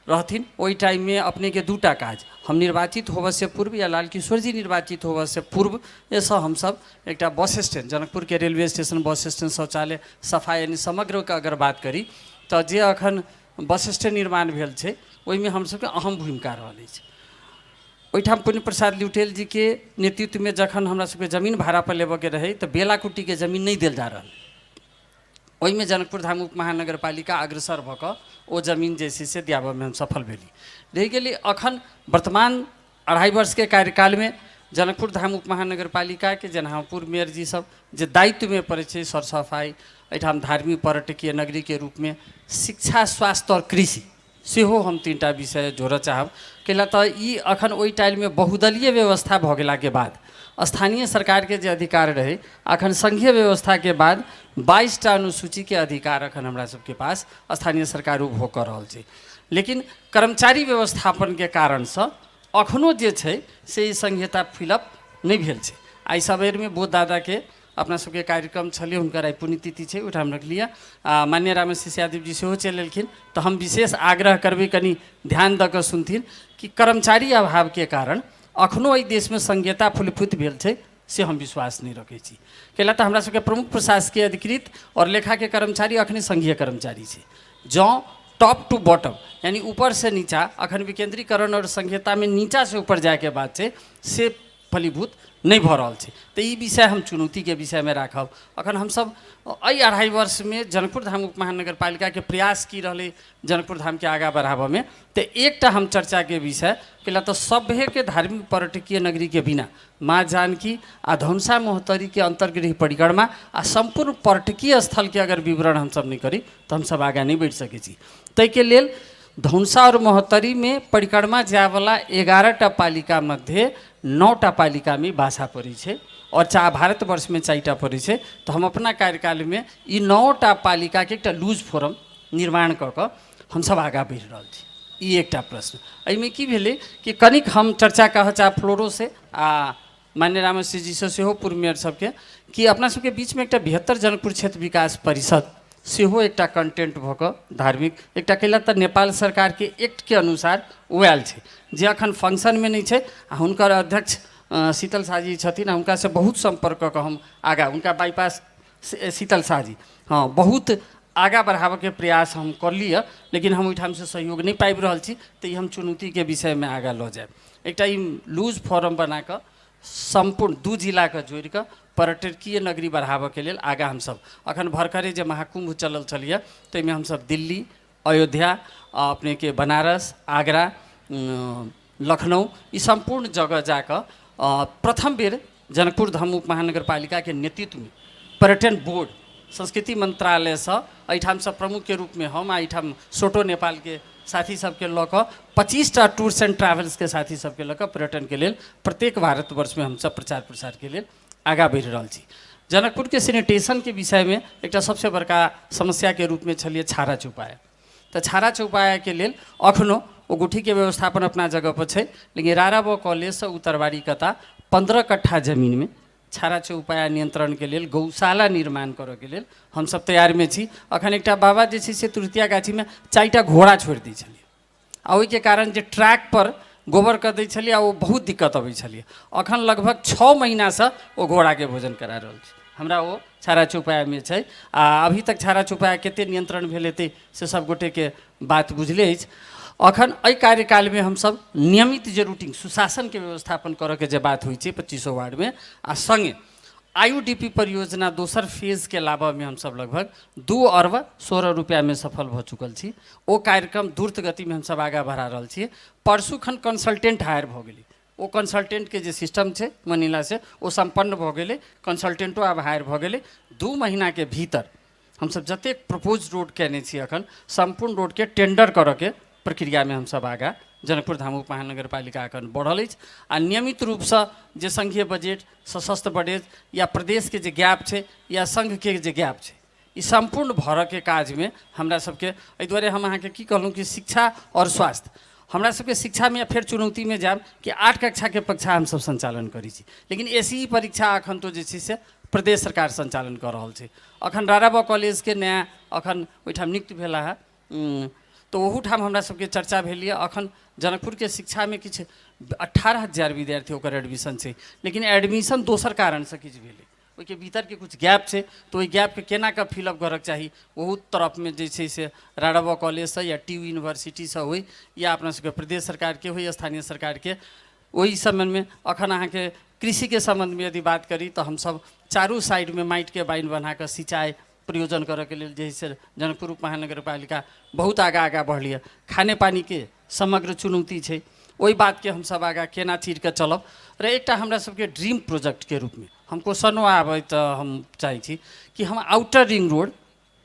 रहथिन, ओहि टाइममे अपनेके 2टा काज, हम निर्वाचित होबऽसँ पूर्व या लालकिशोर जी निर्वाचित होबऽसँ पूर्व एहिसँ हमसब एकटा बस स्टैंड, जनकपुरके रेलवे स्टेशन, बस स्टैंड, शौचालय, सफाइ, यानी समग्रके अगर बात करी तऽ जे अखन बस स्टैंड निर्माण भेल छै ओहिमे हमसबके अहम भूमिका रहल अछि। ओहिठाम पुण्य प्रसाद लुटेल जीके नेतृत्वमे जखन हमरा सबके जमीन भाड़ापर लेबऽके रहै तऽ बेलाकुटीके जमीन नहि देल जा रहल, ओहिमे जनकपुर धाम उप महानगरपालिका अग्रसर भऽ कऽ ओ जमीन जे छै से दियाबऽमे हम सफल भेली। रहि गेली अखन वर्तमान 2.5 वर्षके कार्यकालमे जनकपुर धाम उप महानगरपालिकाके जेना पूर्व मेयर जी सब जे दायित्वमे पड़ै छै सर सफाइ, एहिठाम धार्मिक पर्यटकीय नगरीके रूपमे शिक्षा, स्वास्थ्य आओर कृषि सेहो हम 3टा विषय जोड़ऽ चाहब। कैला तऽ ई अखन ओहि टाइममे बहुदलीय व्यवस्था भऽ गेलाके बाद स्थानीय सरकारके जे अधिकार रहै, अखन संघीय व्यवस्थाके बाद 22टा अनुसूचीके अधिकार अखन हमरा सबके पास स्थानीय सरकार उपभोग कऽ रहल छै। लेकिन कर्मचारी व्यवस्थापनके कारणसँ अखनो जे छै से ई संघीयता फिलअप नहि भेल छै। आइ सबेरमे बोध दादाके अपना सबके कार्यक्रम छलै, हुनकर आइ पुण्यतिथि छै, ओहिठाम रखलियै। आ माननीय रामेश्वर यादव जी सेहो चलि एलखिन, तऽ हम विशेष आग्रह करबै कनि ध्यान दऽ कऽ सुनथिन कि कर्मचारी अभावके कारण अखनो एहि देशमे संघीयता फुलफूत भेल छै से हम विश्वास नहि रखै छी। कैला तऽ हमरा सबके प्रमुख प्रशासकीय अधिकृत आओर लेखाके कर्मचारी अखने संघीय कर्मचारी छै। जँ टॉप टू बॉटम यानी ऊपरसँ नीचा अखन विकेंद्रीकरण आओर संघीयतामे नीचासँ ऊपर जायके बात छै से फलीभूत नहि भऽ रहल छै। तऽ ई विषय हम चुनौतीके विषयमे राखब। अखन हमसब एहि 2.5 वर्षमे जनकपुर धाम उप महानगरपालिकाके प्रयास की रहलै जनकपुर धामके आगाँ बढ़ाबऽमे, तऽ एकटा हम चर्चाके विषय कैला तऽ सभेके धार्मिक पर्यटकीय नगरीके बिना माँ जानकी आ धनुषा महोत्तरीके अन्तर्गृह परिक्रमा आ सम्पूर्ण पर्यटकीय स्थलके अगर विवरण हमसब नहि करी तऽ हमसब आगाँ नहि बढ़ि सकै छी। ताहिके लेल धनुषा आओर महोत्तरीमे परिक्रमा जायवला 11टा पालिका मध्ये 9टा पालिकामे भाषा पड़ै छै आओर भारतवर्षमे 4टा पड़ै छै। तऽ हम अपना कार्यकालमे ई 9टा पालिकाके एकटा लूज फोरम निर्माण कऽ कऽ हमसब आगाँ बढ़ि रहल छी। ई एकटा प्रश्न। एहिमे की भेलै कि कनिक हम चर्चा कहऽ चाहब फ्लोरोसँ आ माननीय रामेश्वर जीसँ सेहो पूर्व मेयर सबके कि अपना सबके बीचमे एकटा बृहत्तर जनकपुर क्षेत्र विकास परिषद सेहो एकटा कंटेंट भऽ कऽ धार्मिक एकटा कैला तऽ नेपाल सरकारके एक्टके अनुसार ओ आयल छै जे अखन फंक्शनमे नहि छै आ हुनकर अध्यक्ष शीतल शाह जी छथिन आ हुनकासँ बहुत सम्पर्क कऽ कऽ हम आगाँ हुनका बाईपास शीतल शाह जी हँ बहुत आगाँ बढ़ाबऽके प्रयास हम करलियै, लेकिन हम ओहिठामसँ सहयोग नहि पाबि रहल छी। तऽ ई हम चुनौतीके विषयमे आगाँ लऽ जायब। एकटा ई लूज फॉर्म बनाकऽ सम्पूर्ण 2 जिलाके जोड़िकऽ पर्यटकीय नगरी बढ़ाबऽके लेल आगाँ हमसब अखन भरखरे जे महाकुम्भ चलल छलैए ताहिमे हमसब दिल्ली, अयोध्या, अपनेके बनारस, आगरा, लखनऊ ई सम्पूर्ण जगह जाकऽ प्रथम बेर जनकपुर धाम उप महानगरपालिकाके नेतृत्वमे पर्यटन बोर्ड संस्कृति मन्त्रालयसँ एहिठामसँ प्रमुखके रूपमे हम आ एहिठाम सोटो नेपालके साथी सबके लऽ कऽ 25टा टूर्स एंड ट्रैवल्सके साथी सबके लऽ कऽ पर्यटनके लेल प्रत्येक भारतवर्षमे हमसब प्रचार प्रसारके लेल आगाँ बढ़ि रहल छी। जनकपुरके सैनिटेशनके विषयमे एकटा सबसँ बड़का समस्याके रूपमे छलियै छारा चौपाया। तऽ छारा चौपायाके लेल अखनो ओ गुठीके व्यवस्थापन अपना जगहपर छै, लेकिन राराबो कॉलेजसँ उत्तरवारी कता 15 कट्ठा जमीनमे छारा चौपाया नियंत्रणके लेल गौशाला निर्माण करऽके लेल हमसब तैयारमे छी। अखन एकटा बाबा जे छै से तुरतिया गाछीमे 4टा घोड़ा छोड़ि दै छलियै आ ओहिके कारण जे ट्रैक पर गोबरके दै छलियै आ ओ बहुत दिक्कत अबै छलियै। अखन लगभग 6 महीनासँ ओ घोड़ाके भोजन करा रहल छै। हमरा ओ छाड़ा चौपायामे छै आ अभी तक छाड़ा चौपाया कतेक नियंत्रण भेल हेतै से सब गोटेके बात बुझले अछि। अखन एहि कार्यकालमे हमसब नियमित जे रूटीन सुशासनके व्यवस्थापन करऽके जे बात होइ छै 25 वार्डमे आ सङ्गे IUDP परियोजना दोसर फेजके लाबऽमे हमसब लगभग 2 अरब 16 रुपैआमे सफल भऽ चुकल छी। ओ कार्यक्रम द्रुत गतिमे हमसब आगाँ बढ़ा रहल छी। परसू खन कंसल्टेंट हायर भऽ गेलै, ओ कंसल्टेंटके जे सिस्टम छै मनीला से ओ सम्पन्न भऽ गेलै, कंसल्टेंटो आब हायर भऽ गेलै। 2 महीनाके भीतर हमसब जतेक प्रपोज रोड कयने छी अखन सम्पूर्ण रोडके टेंडर करऽके प्रक्रियामे हमसब आगाँ जनकपुर धाम उप महानगरपालिका अखन बढ़ल अछि। आ नियमित रूपसँ जे संघीय बजट, सशस्त्र बजट या प्रदेशके जे गैप छै या संघके जे गैप छै ई सम्पूर्ण भरऽके काजमे हमरा सबके एहि दुआरे हम अहाँके की कहलहुँ कि शिक्षा आओर स्वास्थ्य हमरा सबके शिक्षामे फेर चुनौतीमे जायब कि 8 कक्षाके परीक्षा हमसब सञ्चालन करै छी, लेकिन ACE परीक्षा अखन तो जे छै से प्रदेश सरकार सञ्चालन कऽ रहल छै। अखन राराबा कॉलेजके नया अखन ओहिठाम नियुक्त भेला है, तऽ ओहूठाम हमरा सबके चर्चा भेल यऽ। अखन जनकपुरके शिक्षामे किछु 18,000 विद्यार्थी ओकर एडमिशन छै, लेकिन एडमिशन दोसर कारणसँ किछु भेलै, ओहिके भीतरके किछु गैप छै, तऽ ओहि गैपके केना कऽ फिलअप करऽके चाही ओहू तरफमे जे छै से राराबा कॉलेजसँ या टी यू यूनिवर्सिटीसँ होइ या अपना सबके प्रदेश सरकारके होइ स्थानीय सरकारके ओहि सम्बन्धमे। अखन अहाँके कृषिके सम्बन्धमे यदि बात करी तऽ हमसब चारू साइडमे माटिके बान्हि बनाकऽ सिंचाइ प्रयोजन करऽके लेल जे है से जनकपुर उप महानगरपालिका बहुत आगाँ आगाँ बढ़ल यऽ। खाने पानीके समग्र चुनौती छै, ओहि बातके हमसब आगाँ केना चीर कऽ चलब। र एकटा हमरा सबके ड्रीम प्रोजेक्टके रूपमे हम क्वेश्चनो आबै तऽ हम चाहै छी कि हम आउटर रिंग रोड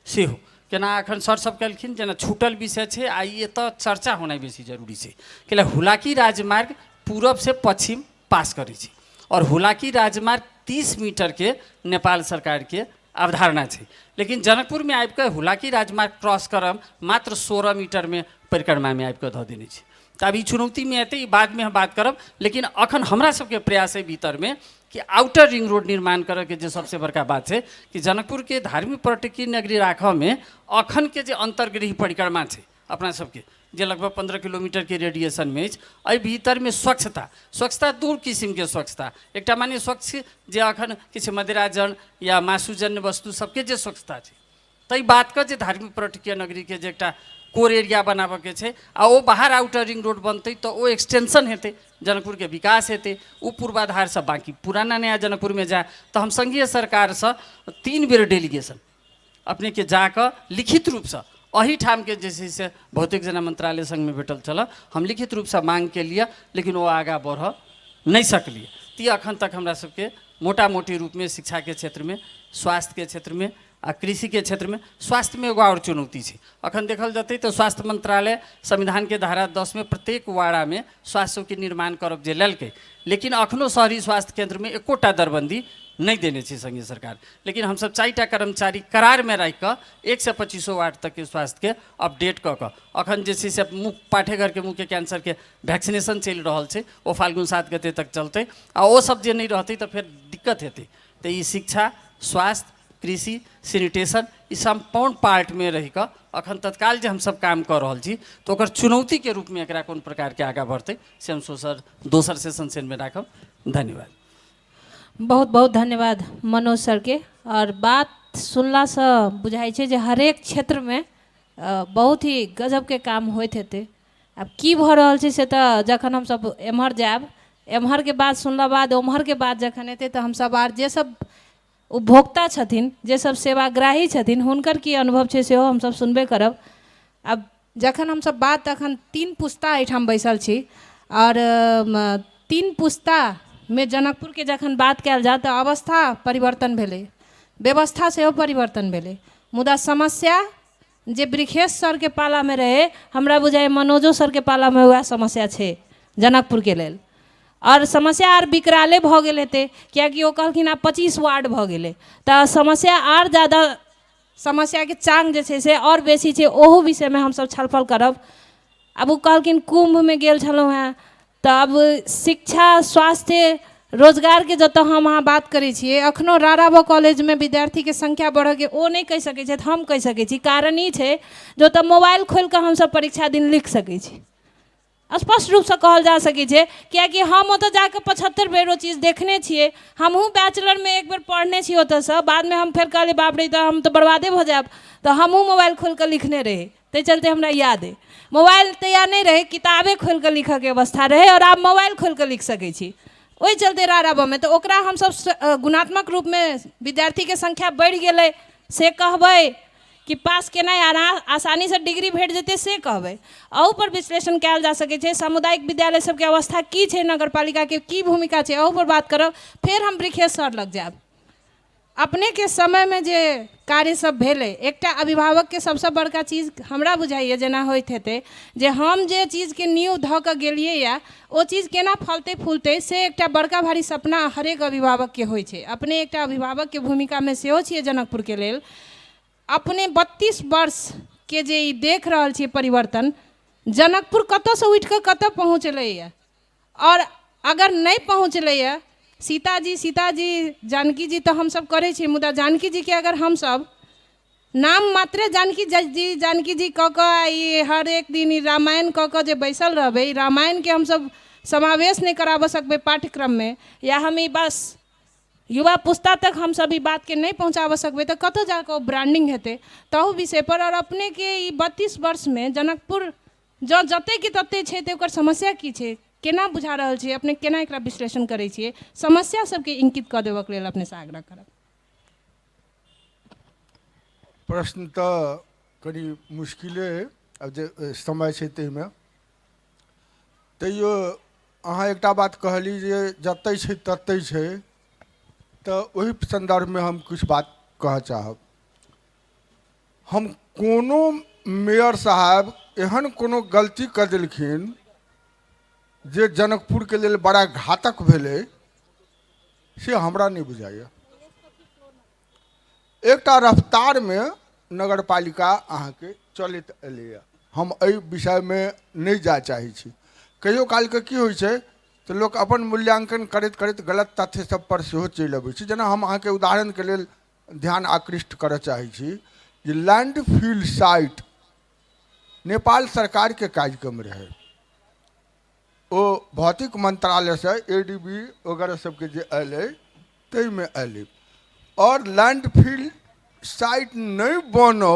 सेहो केना अखन सर सब कहलखिन जेना छूटल विषय छै आ ई एतऽ चर्चा होनाइ बेसी जरूरी छै। कैला हुलाकी राजमार्ग पूरब से पश्चिम पास करै छै और हुलाकी राजमार्ग 30 मीटरके नेपाल सरकारके अवधारणा छै, लेकिन जनकपुरमे आबिकऽ हुलाकी राजमार्ग क्रॉस करब मात्र 16 मीटरमे परिक्रमामे आबिकऽ धऽ देने छै। तऽ आब ई चुनौतीमे एतै, ई बादमे हम बात करब, लेकिन अखन हमरा सबके प्रयास अइ भीतरमे कि आउटर रिंग रोड निर्माण करऽके जे सबसँ बड़का बात छै कि जनकपुरके धार्मिक पर्यटकीय नगरी राखऽमे अखनके जे अन्तर्गृह परिक्रमा छै अपना सबके जे लगभग 15 किलोमीटरके रेडिएशनमे अछि, एहि भीतरमे स्वच्छता, स्वच्छता दू किसिमके स्वच्छता, एकटा माने स्वच्छ जे अखन किछु मदिराजन या मासुजन्य वस्तु सबके जे स्वच्छता छै ताहि बातके जे धार्मिक पर्यटकीय नगरीके जे एकटा कोर एरिया बनाबऽके छै आ ओ बाहर आउटर रिंग रोड बनतै तऽ ओ एक्सटेंशन हेतै, जनकपुरके विकास हेतै, ओ पूर्वाधारसँ बाँकी पुराना नया जनकपुरमे जाय तऽ हम संघीय सरकारसँ 3 बेर डेलीगेशन अपनेके जाकऽ लिखित रूपसँ एहिठामके जे छै से बहुतेक जना मंत्रालय सङ्गमे भेटल छलऽ, हम लिखित रूपसँ माँग केलियै लेकिन ओ आगाँ बढ़ऽ नहि सकलियै। ती अखन तक हमरा सबके मोटा मोटी रूपमे शिक्षाके क्षेत्रमे, स्वास्थ्यके क्षेत्रमे आ कृषिके क्षेत्रमे, स्वास्थ्यमे एगो आओर चुनौती छै। अखन देखल जेतै तऽ स्वास्थ्य मंत्रालय संविधानके धारा 10 मे प्रत्येक वाड़ामे स्वास्थ्य चौकी निर्माण करब जे लेलकै, लेकिन अखनो शहरी स्वास्थ्य केन्द्रमे एकोटा दरबन्दी नहि देने छै संघीय सरकार। लेकिन हमसब 4टा कर्मचारी करारमे राखिकऽ 125 वार्ड तकके स्वास्थ्यके अपडेट कऽ कऽ अखन जे छै से मुख पाठेघरके मुख्य कैंसरके वैक्सीनेशन चलि रहल छै, ओ फाल्गुन 7 गते तक चलतै आ ओ सब जे नहि रहतै तऽ फेर दिक्कत हेतै। तऽ ई शिक्षा, स्वास्थ्य, कृषि, सैनिटेशन ई सम्पूर्ण पार्टमे रहिकऽ अखन तत्काल जे हमसब काम कऽ रहल छी तऽ ओकर चुनौतीके रूपमे एकरा कोन प्रकारके आगाँ बढ़तै से हम दोसर सेशन सेनमे राखब। धन्यवाद। बहुत बहुत धन्यवाद मनोज सरके। और बात सुनलासँ बुझाइ छै जे हरेक क्षेत्रमे बहुत ही गजबके काम होइत हेतै। आब की भऽ रहल छै से तऽ जखन हमसब एम्हर जायब, एम्हरके बात सुनला बाद ओम्हरके बात जखन हेतै तऽ हमसब आर जे सब उपभोक्ता छथिन, जे सब सेवाग्राही छथिन, हुनकर की अनुभव छै सेहो हमसब सुनबे करब। आब जखन हमसब बात अखन 3 पुस्ता एहिठाम बैसल छी और 3 पुस्तामे जनकपुरके जखन बात कयल जाय तऽ अवस्था परिवर्तन भेलै, व्यवस्था सेहो परिवर्तन भेलै, मुदा समस्या जे वृक्षेश सरके पालामे रहै, हमरा बुझाइए मनोजो सरके पालामे वएह समस्या छै जनकपुरके लेल। आओर समस्या आर विकराले भऽ गेल हेतै, कियाकि ओ कहलखिन आब 25 वार्ड भऽ गेलै, तऽ समस्या आर ज्यादा, समस्याके चांग जे छै से आओर बेसी छै। ओहू विषयमे हमसब छलफल करब। आब ओ कहलखिन कुम्भमे गेल छलहुँ हेँ, तऽ आब शिक्षा, स्वास्थ्य, रोजगारके जतऽ हम अहाँ बात करै छियै, अखनो राराबो कॉलेजमे विद्यार्थीके संख्या बढ़ऽके ओ नहि कहि सकै छथि, हम कहि सकै छी। कारण ई छै जे ओतऽ मोबाइल खोलिकऽ हमसब परीक्षा दिन लिख सकै छी। स्पष्ट रूपसँ कहल जा सकै छै, कियाकि हम ओतऽ जाकऽ 75 बेर ओ चीज देखने छियै। हमहूँ बैचलरमे एक बेर पढ़ने छी ओतऽसँ, बादमे हम फेर कहलियै बाप रे, तऽ हम तऽ बर्बादे भऽ जायब, तऽ हमहूँ मोबाइल खोलिकऽ लिखने रही, ताहि चलते हमरा याद अइ। मोबाइल तहिया नहि रहै, किताबे खोलिकऽ लिखऽके अवस्था रहै, आओर आब मोबाइल खोलिकऽ लिख सकै छी। ओहि चलते राराबमे तऽ ओकरा हमसब गुणात्मक रूपमे विद्यार्थीके संख्या बढ़ि गेलै से कहबै कि पास केनाइ आसानीसँ डिग्री भेट जेतै से कहबै? अहूपर विश्लेषण कयल जा सकै छै। सामुदायिक विद्यालय सबके अवस्था की छै, नगरपालिकाके की भूमिका छै, अहूपर बात करब। फेर हम बृखेश सर लग जायब। अपनेके समयमे जे कार्य सब भेलै, एकटा अभिभावकके सबसँ बड़का चीज हमरा बुझाइए जेना होइत हेतै जे हम जे चीजके नींव धऽ कऽ गेलियैए ओ चीज केना फलतै फूलतै, से एकटा बड़का भारी सपना हरेक अभिभावकके होइ छै। अपने एकटा अभिभावकके भूमिकामे सेहो छियै जनकपुरके लेल। अपने 32 वर्षके जे ई देख रहल छियै परिवर्तन, जनकपुर कतऽसँ उठि कऽ कतऽ पहुँचलैए, आओर अगर नहि पहुँचलैए, सीताजी सीताजी जानकी जी तऽ हमसब करै छी, मुदा जानकी जीके अगर हमसब नाम मात्रे जानकी जी जानकी जी कऽ कऽ ई हर एक दिन ई रामायण कऽ कऽ जे बैसल रहबै, ई रामायणके हमसब समावेश नहि कराबऽ सकबै पाठ्यक्रममे, या हम ई बस युवा पुस्ता तक हमसब ई बातके नहि पहुँचाबऽ सकबै, तऽ कतऽ जाकऽ ओ ब्रांडिंग हेतै? ताहू विषयपर, आओर अपनेके ई 32 वर्षमे जनकपुर जँ जतेके तते छै तऽ ओकर समस्या की छै, केना बुझा रहल छै अपने, केना एकरा विश्लेषण करै छियै? समस्या सबके इंकित कऽ देबऽके लेल अपनेसँ आग्रह करब। प्रश्न तऽ कनि मुश्किले अइ, आब जे समय छै ताहिमे। तैयो अहाँ एकटा बात कहली जे जतहि छै ततहि छै, तऽ ओहि सन्दर्भमे हम किछु बात कहऽ चाहब। हम कोनो मेयर साहब एहन कोनो गलती कऽ देलखिन जे जनकपुरके लेल बड़ा घातक भेलै, से हमरा नहि बुझाइए। एकटा रफ्तारमे नगरपालिका अहाँके चलैत एलैए। हम एहि विषयमे नहि जाय चाहै छी। कहियो कालके की होइ छै तऽ लोक अपन मूल्यांकन करैत करैत गलत तथ्य सब पर सेहो चलि अबै छै। जेना हम अहाँके उदाहरणके लेल ध्यान आकृष्ट करऽ चाहै छी जे लैंड फील्ड साइट नेपाल सरकारके कार्यक्रम रहै, ओ भौतिक मंत्रालयसँ ए डी बी वगैरह सबके जे अयलै ताहिमे अयलै, आओर लैंड फील्ड साइट नहि बनो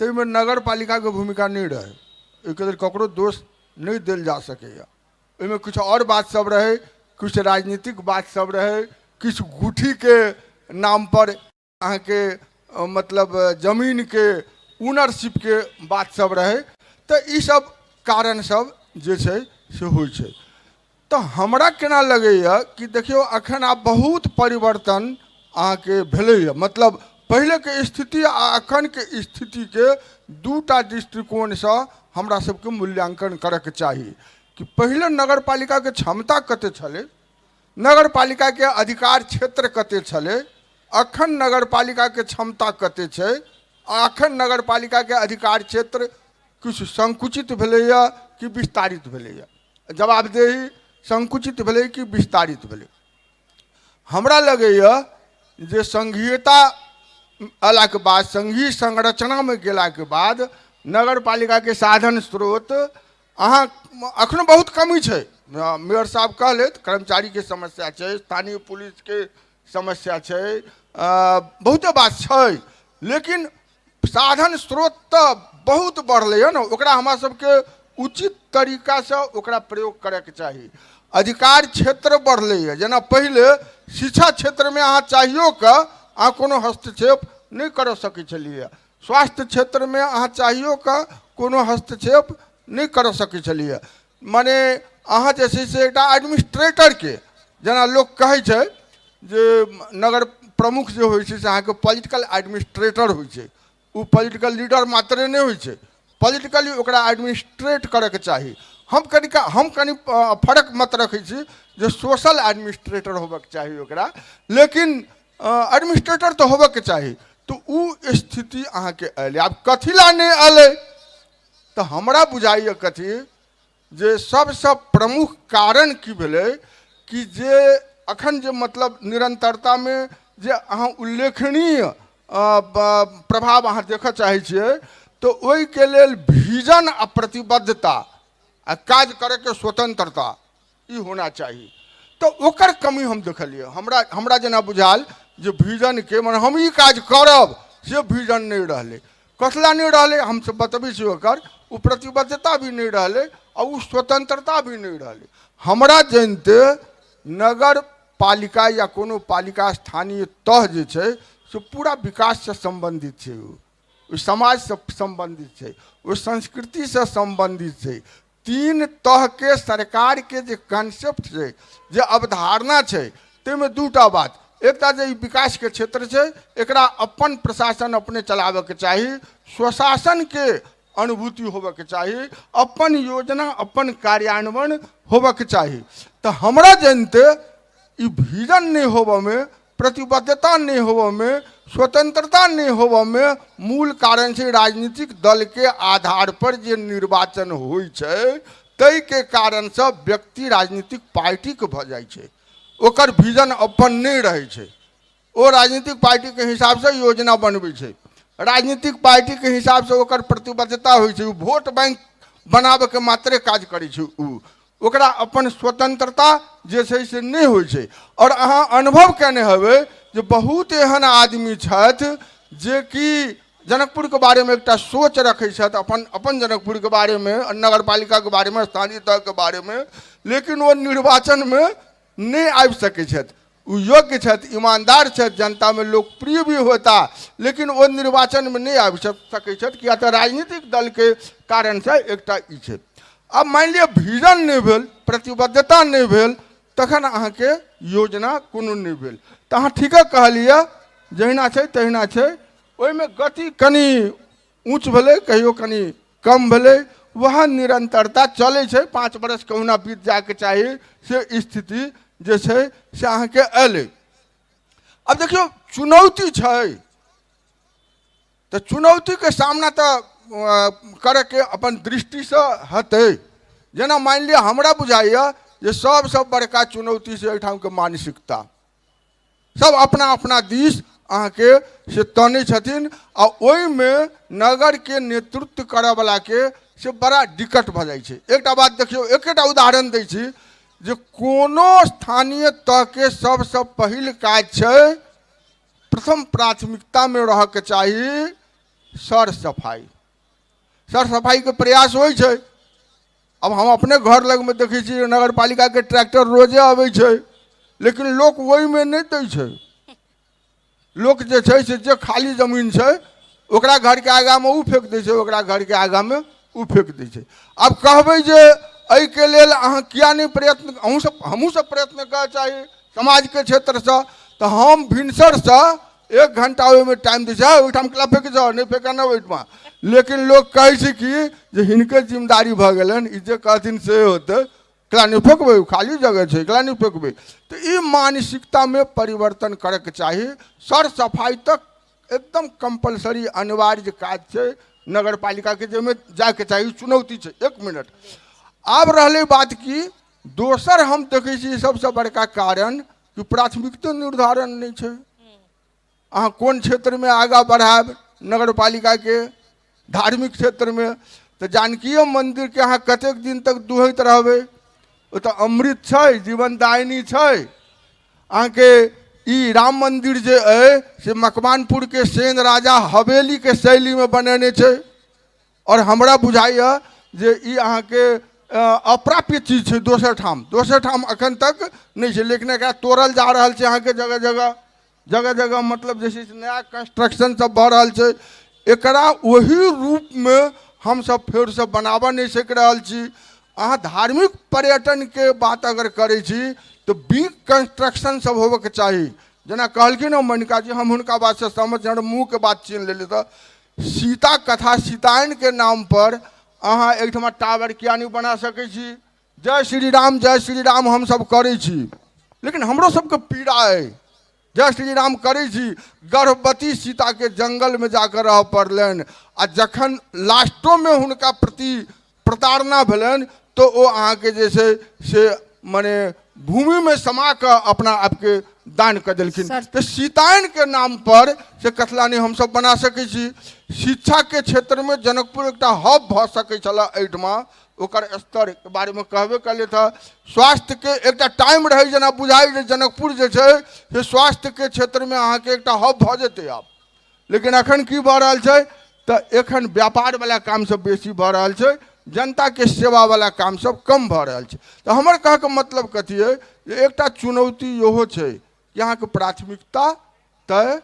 ताहिमे नगरपालिकाके भूमिका नहि रहै। ओहिके लेल ककरो दोष नहि देल जा सकैए। ओहिमे किछु आओर बात सब रहै, किछु राजनीतिक बात सब रहै, किछु गुठीके नामपर अहाँके मतलब जमीनके ओनरशिपके बात सब रहै। तऽ ईसब कारण सब जे छै से होइ छै। तऽ हमरा केना लगैए कि देखियौ, एखन आब बहुत परिवर्तन अहाँके भेलैए। मतलब पहिलेके स्थिति आ एखनके स्थितिके दूटा दृष्टिकोणसँ हमरा सबके मूल्यांकन करऽके चाही कि पहिले नगरपालिकाके क्षमता कते छलै, नगरपालिकाके अधिकार क्षेत्र कते छलै, अखन नगरपालिकाके क्षमता कते छै, आ अखन नगरपालिकाके अधिकार क्षेत्र किछु संकुचित भेलैए कि विस्तारित भेलैए। जवाबदेही संकुचित भेलै कि विस्तारित भेलै? हमरा लगैए जे संघीयता अयलाके बाद, संघीय संरचनामे गेलाके बाद नगरपालिकाके साधन स्रोत अहाँ एखनो बहुत कमी छै। मेयर साहब कहलथि, कर्मचारीके समस्या छै, स्थानीय पुलिसके समस्या छै, बहुते बात छै, लेकिन साधन स्रोत तऽ बहुत बढ़लै हँ ने। ओकरा हमरा सबके उचित तरीकासँ ओकरा प्रयोग करैके चाही। अधिकार क्षेत्र बढ़लै हँ। जेना पहिले शिक्षा क्षेत्रमे अहाँ चाहियो कऽ अहाँ कोनो हस्तक्षेप नहि करऽ सकै छलियै, स्वास्थ्य क्षेत्रमे अहाँ चाहियो कऽ कोनो हस्तक्षेप नहि करऽ सकै छलियै। मने अहाँ जे छै से एकटा एडमिनिस्ट्रेटरके, जेना लोक कहै छै जे नगर प्रमुख जे होइ छै से अहाँके पॉलिटिकल एडमिनिस्ट्रेटर होइ छै। ओ पॉलिटिकल लीडर मात्रे नहि होइ छै, पॉलिटिकली ओकरा एडमिनिस्ट्रेट करऽके चाही। हम कनि फरक मत रखै छी जे सोशल एडमिनिस्ट्रेटर होबऽके चाही ओकरा, लेकिन एडमिनिस्ट्रेटर तऽ होबऽके चाही। तऽ ओ स्थिति अहाँके अयलै, आब कथी लए नहि अयलै? तऽ हमरा बुझाइए कथी जे सबसँ प्रमुख कारण की भेलै कि जे अखन जे मतलब निरन्तरतामे जे अहाँ उल्लेखनीय प्रभाव अहाँ देखऽ चाहै छियै, तऽ ओहिके लेल विजन आ प्रतिबद्धता आ काज करैके स्वतंत्रता ई होना चाही। तऽ ओकर कमी हम देखलियै। हमरा हमरा जेना बुझायल जे विजनके मने हम ई काज करब से विजन नहि रहलै। कथला नहि रहलै हमसब बतबै छी, ओकर ओ प्रतिबद्धता भी नहि रहलै आ ओ स्वतंत्रता भी नहि रहलै। हमरा जनिते नगर पालिका या कोनो पालिका स्थानीय तह जे छै से पूरा विकाससँ सम्बन्धित छै, ओ समाजसँ सम्बन्धित छै, ओ संस्कृतिसँ सम्बन्धित छै। तीन तहके सरकारके जे कॉन्सेप्ट छै, जे अवधारणा छै, ताहिमे दूटा बात। एकटा जे ई विकासके क्षेत्र छै, एकरा अपन प्रशासन अपने चलाबऽके चाही, स्वशासनके अनुभूति होबऽके चाही, अपन योजना अपन कार्यान्वयन होबऽके चाही। तऽ हमरा जनिते ई विजन नहि होबऽमे, प्रतिबद्धता नहि होबऽमे, स्वतंत्रता नहि होबऽमे मूल कारण छै राजनीतिक दलके आधार पर जे निर्वाचन होइ छै ताहिके कारणसँ व्यक्ति राजनीतिक पार्टीके भऽ जाइ छै, ओकर विजन अपन नहि रहै छै। ओ राजनीतिक पार्टीके हिसाबसँ योजना बनबै छै, राजनीतिक पार्टीके हिसाबसँ ओकर प्रतिबद्धता होइ छै, ओ वोट बैंक बनाबऽके मात्रे काज करै छै, ओ ओकरा अपन स्वतंत्रता जे छै से नहि होइ छै। आओर अहाँ अनुभव केने हेबै जे बहुत एहन आदमी छथि जेकि जनकपुरके बारेमे एकटा सोच रखै छथि, अपन अपन जनकपुरके बारेमे, नगरपालिकाके बारेमे, स्थानीय तहके बारेमे, लेकिन ओ निर्वाचनमे नहि आबि सकै छथि। ओ योग्य छथि, ईमानदार छथि, जनतामे लोकप्रिय भी होता, लेकिन ओ निर्वाचनमे नहि आबि सकै छथि, किया तऽ राजनीतिक दलके कारणसँ एकटा ई छै। आब मानि लिअ विजन नहि भेल, प्रतिबद्धता नहि भेल, तखन अहाँके योजना कोनो नहि भेल। तऽ अहाँ ठीके कहलियै, जहिना छै तहिना छै, ओहिमे गति कनि ऊँच भेलै, कहियो कनि कम भेलै, वएह निरन्तरता चलै छै। 5 बरस कहुना बीत जाइके चाही, से स्थिति जे छै से अहाँके अयलै। आब देखियौ, चुनौती छै तऽ चुनौतीके सामना तऽ करैके अपन दृष्टिसँ हेतै। जेना मानि लिअ हमरा बुझाइए जे सबसँ बड़का चुनौती छै एहिठामके मानसिकता। सब अपना अपना दिस अहाँके से तनै छथिन आ ओहिमे नगरके नेतृत्व करऽवलाके से बड़ा दिक्कत भऽ जाइ छै। एकटा बात देखियौ, एकेटा उदाहरण दै छी जे कोनो स्थानीय तहके सबसँ पहिल काज छै, प्रथम प्राथमिकतामे रहऽके चाही सर सफाइ। सर सफाइके प्रयास होइ छै। आब हम अपने घर लगमे देखै छियै नगरपालिकाके ट्रैक्टर रोजे अबै छै, लेकिन लोक ओहिमे नहि दै छै। लोक जे छै से जे खाली जमीन छै ओकरा घरके आगाँमे ओ फेक दै छै, ओकरा घरके आगाँमे ओ फेक दै छै। आब कहबै जे एहिके लेल अहाँ किया नहि प्रयत्न, अहूँसब हमहूँसब प्रयत्न करऽ चाही समाजके क्षेत्रसँ। तऽ हम भिनसरसँ 1 घंटा ओहिमे टाइम दै छै, ओहिठाम केला फेकै छह, नहि फेकऽ ने ओहिठमा। लेकिन लोक कहै छै कि जे हिनके जिम्मेदारी भऽ गेलनि, ई जे कहथिन से होतै, केला नहि फेकबै, खाली जगह छै, केला नहि फेकबै। तऽ ई मानसिकतामे परिवर्तन करैके चाही। सर सफाइ तक एकदम कम्पलसरी अनिवार्य काज छै नगरपालिकाके, जाहिमे जाइके चाही, चुनौती छै। 1 मिनट, आब रहलै बात कि दोसर हम देखै छी सबसँ बड़का कारण कि प्राथमिकतो निर्धारण नहि छै। अहाँ कोन क्षेत्रमे आगाँ बढ़ायब नगरपालिकाके? धार्मिक क्षेत्रमे तऽ जानकीय मन्दिरके अहाँ कतेक दिन तक दुहैत रहबै? ओ तऽ अमृत छै, जीवनदायिनी छै। अहाँके ई राम मन्दिर जे अइ से मकवानपुरके सेन राजा हवेलीके शैलीमे बनेने छै, आओर हमरा बुझाइए जे ई अहाँके अप्राप्य चीज छै, दोसर ठाम एखन तक नहि छै, लेकिन एकरा तोड़ल जा रहल छै अहाँके जगह जगह, जगह जगह, मतलब जे छै से नया कंस्ट्रक्शन सब भऽ रहल छै। एकरा ओही रूपमे हमसब फेरसँ बनाबऽ नहि सकि रहल छी। अहाँ धार्मिक पर्यटनके बात अगर करै छी तऽ बिग कंस्ट्रक्शन सब होबऽके चाही। जेना कहलखिन हँ मनिका जी, हम हुनका बातसँ सहमत छी, हमर मुँहके बात छीन लेली। तऽ सीता कथा सीतायनके नाम पर अहाँ एहिठमा टावर किया नहि बना सकै छी? जय श्री राम जय श्री राम हमसब करै छी, लेकिन हमरो सबके पीड़ा अइ। जय श्री राम करै छी, गर्भवती सीताके जंगलमे जाकऽ रहऽ पड़लनि, आ जखन लास्टोमे हुनका प्रति प्रताड़ना भेलनि तऽ ओ अहाँके जे छै से मने भूमिमे समा कऽ अपना आपके दान कऽ देलखिन। तऽ सीतायनके नाम पर से कथला नहि हमसब बना सकै छी? शिक्षाके क्षेत्रमे जनकपुर एकटा हब भऽ सकै छलै एहिठमा, ओकर स्तरके बारेमे कहबे कयलथि हँ। स्वास्थ्यके एकटा टाइम रहै, जेना बुझाइ जे जनकपुर जे छै से स्वास्थ्यके क्षेत्रमे अहाँके एकटा हब भऽ जेतै आब, लेकिन एखन की भऽ रहल छै तऽ एखन व्यापारवला काम सब बेसी भऽ रहल छै, जनताके सेवावला काम सब कम भऽ रहल छै। तऽ हमर कहऽके मतलब कथी अइ जे एकटा चुनौती इहो छै कि अहाँके प्राथमिकता तय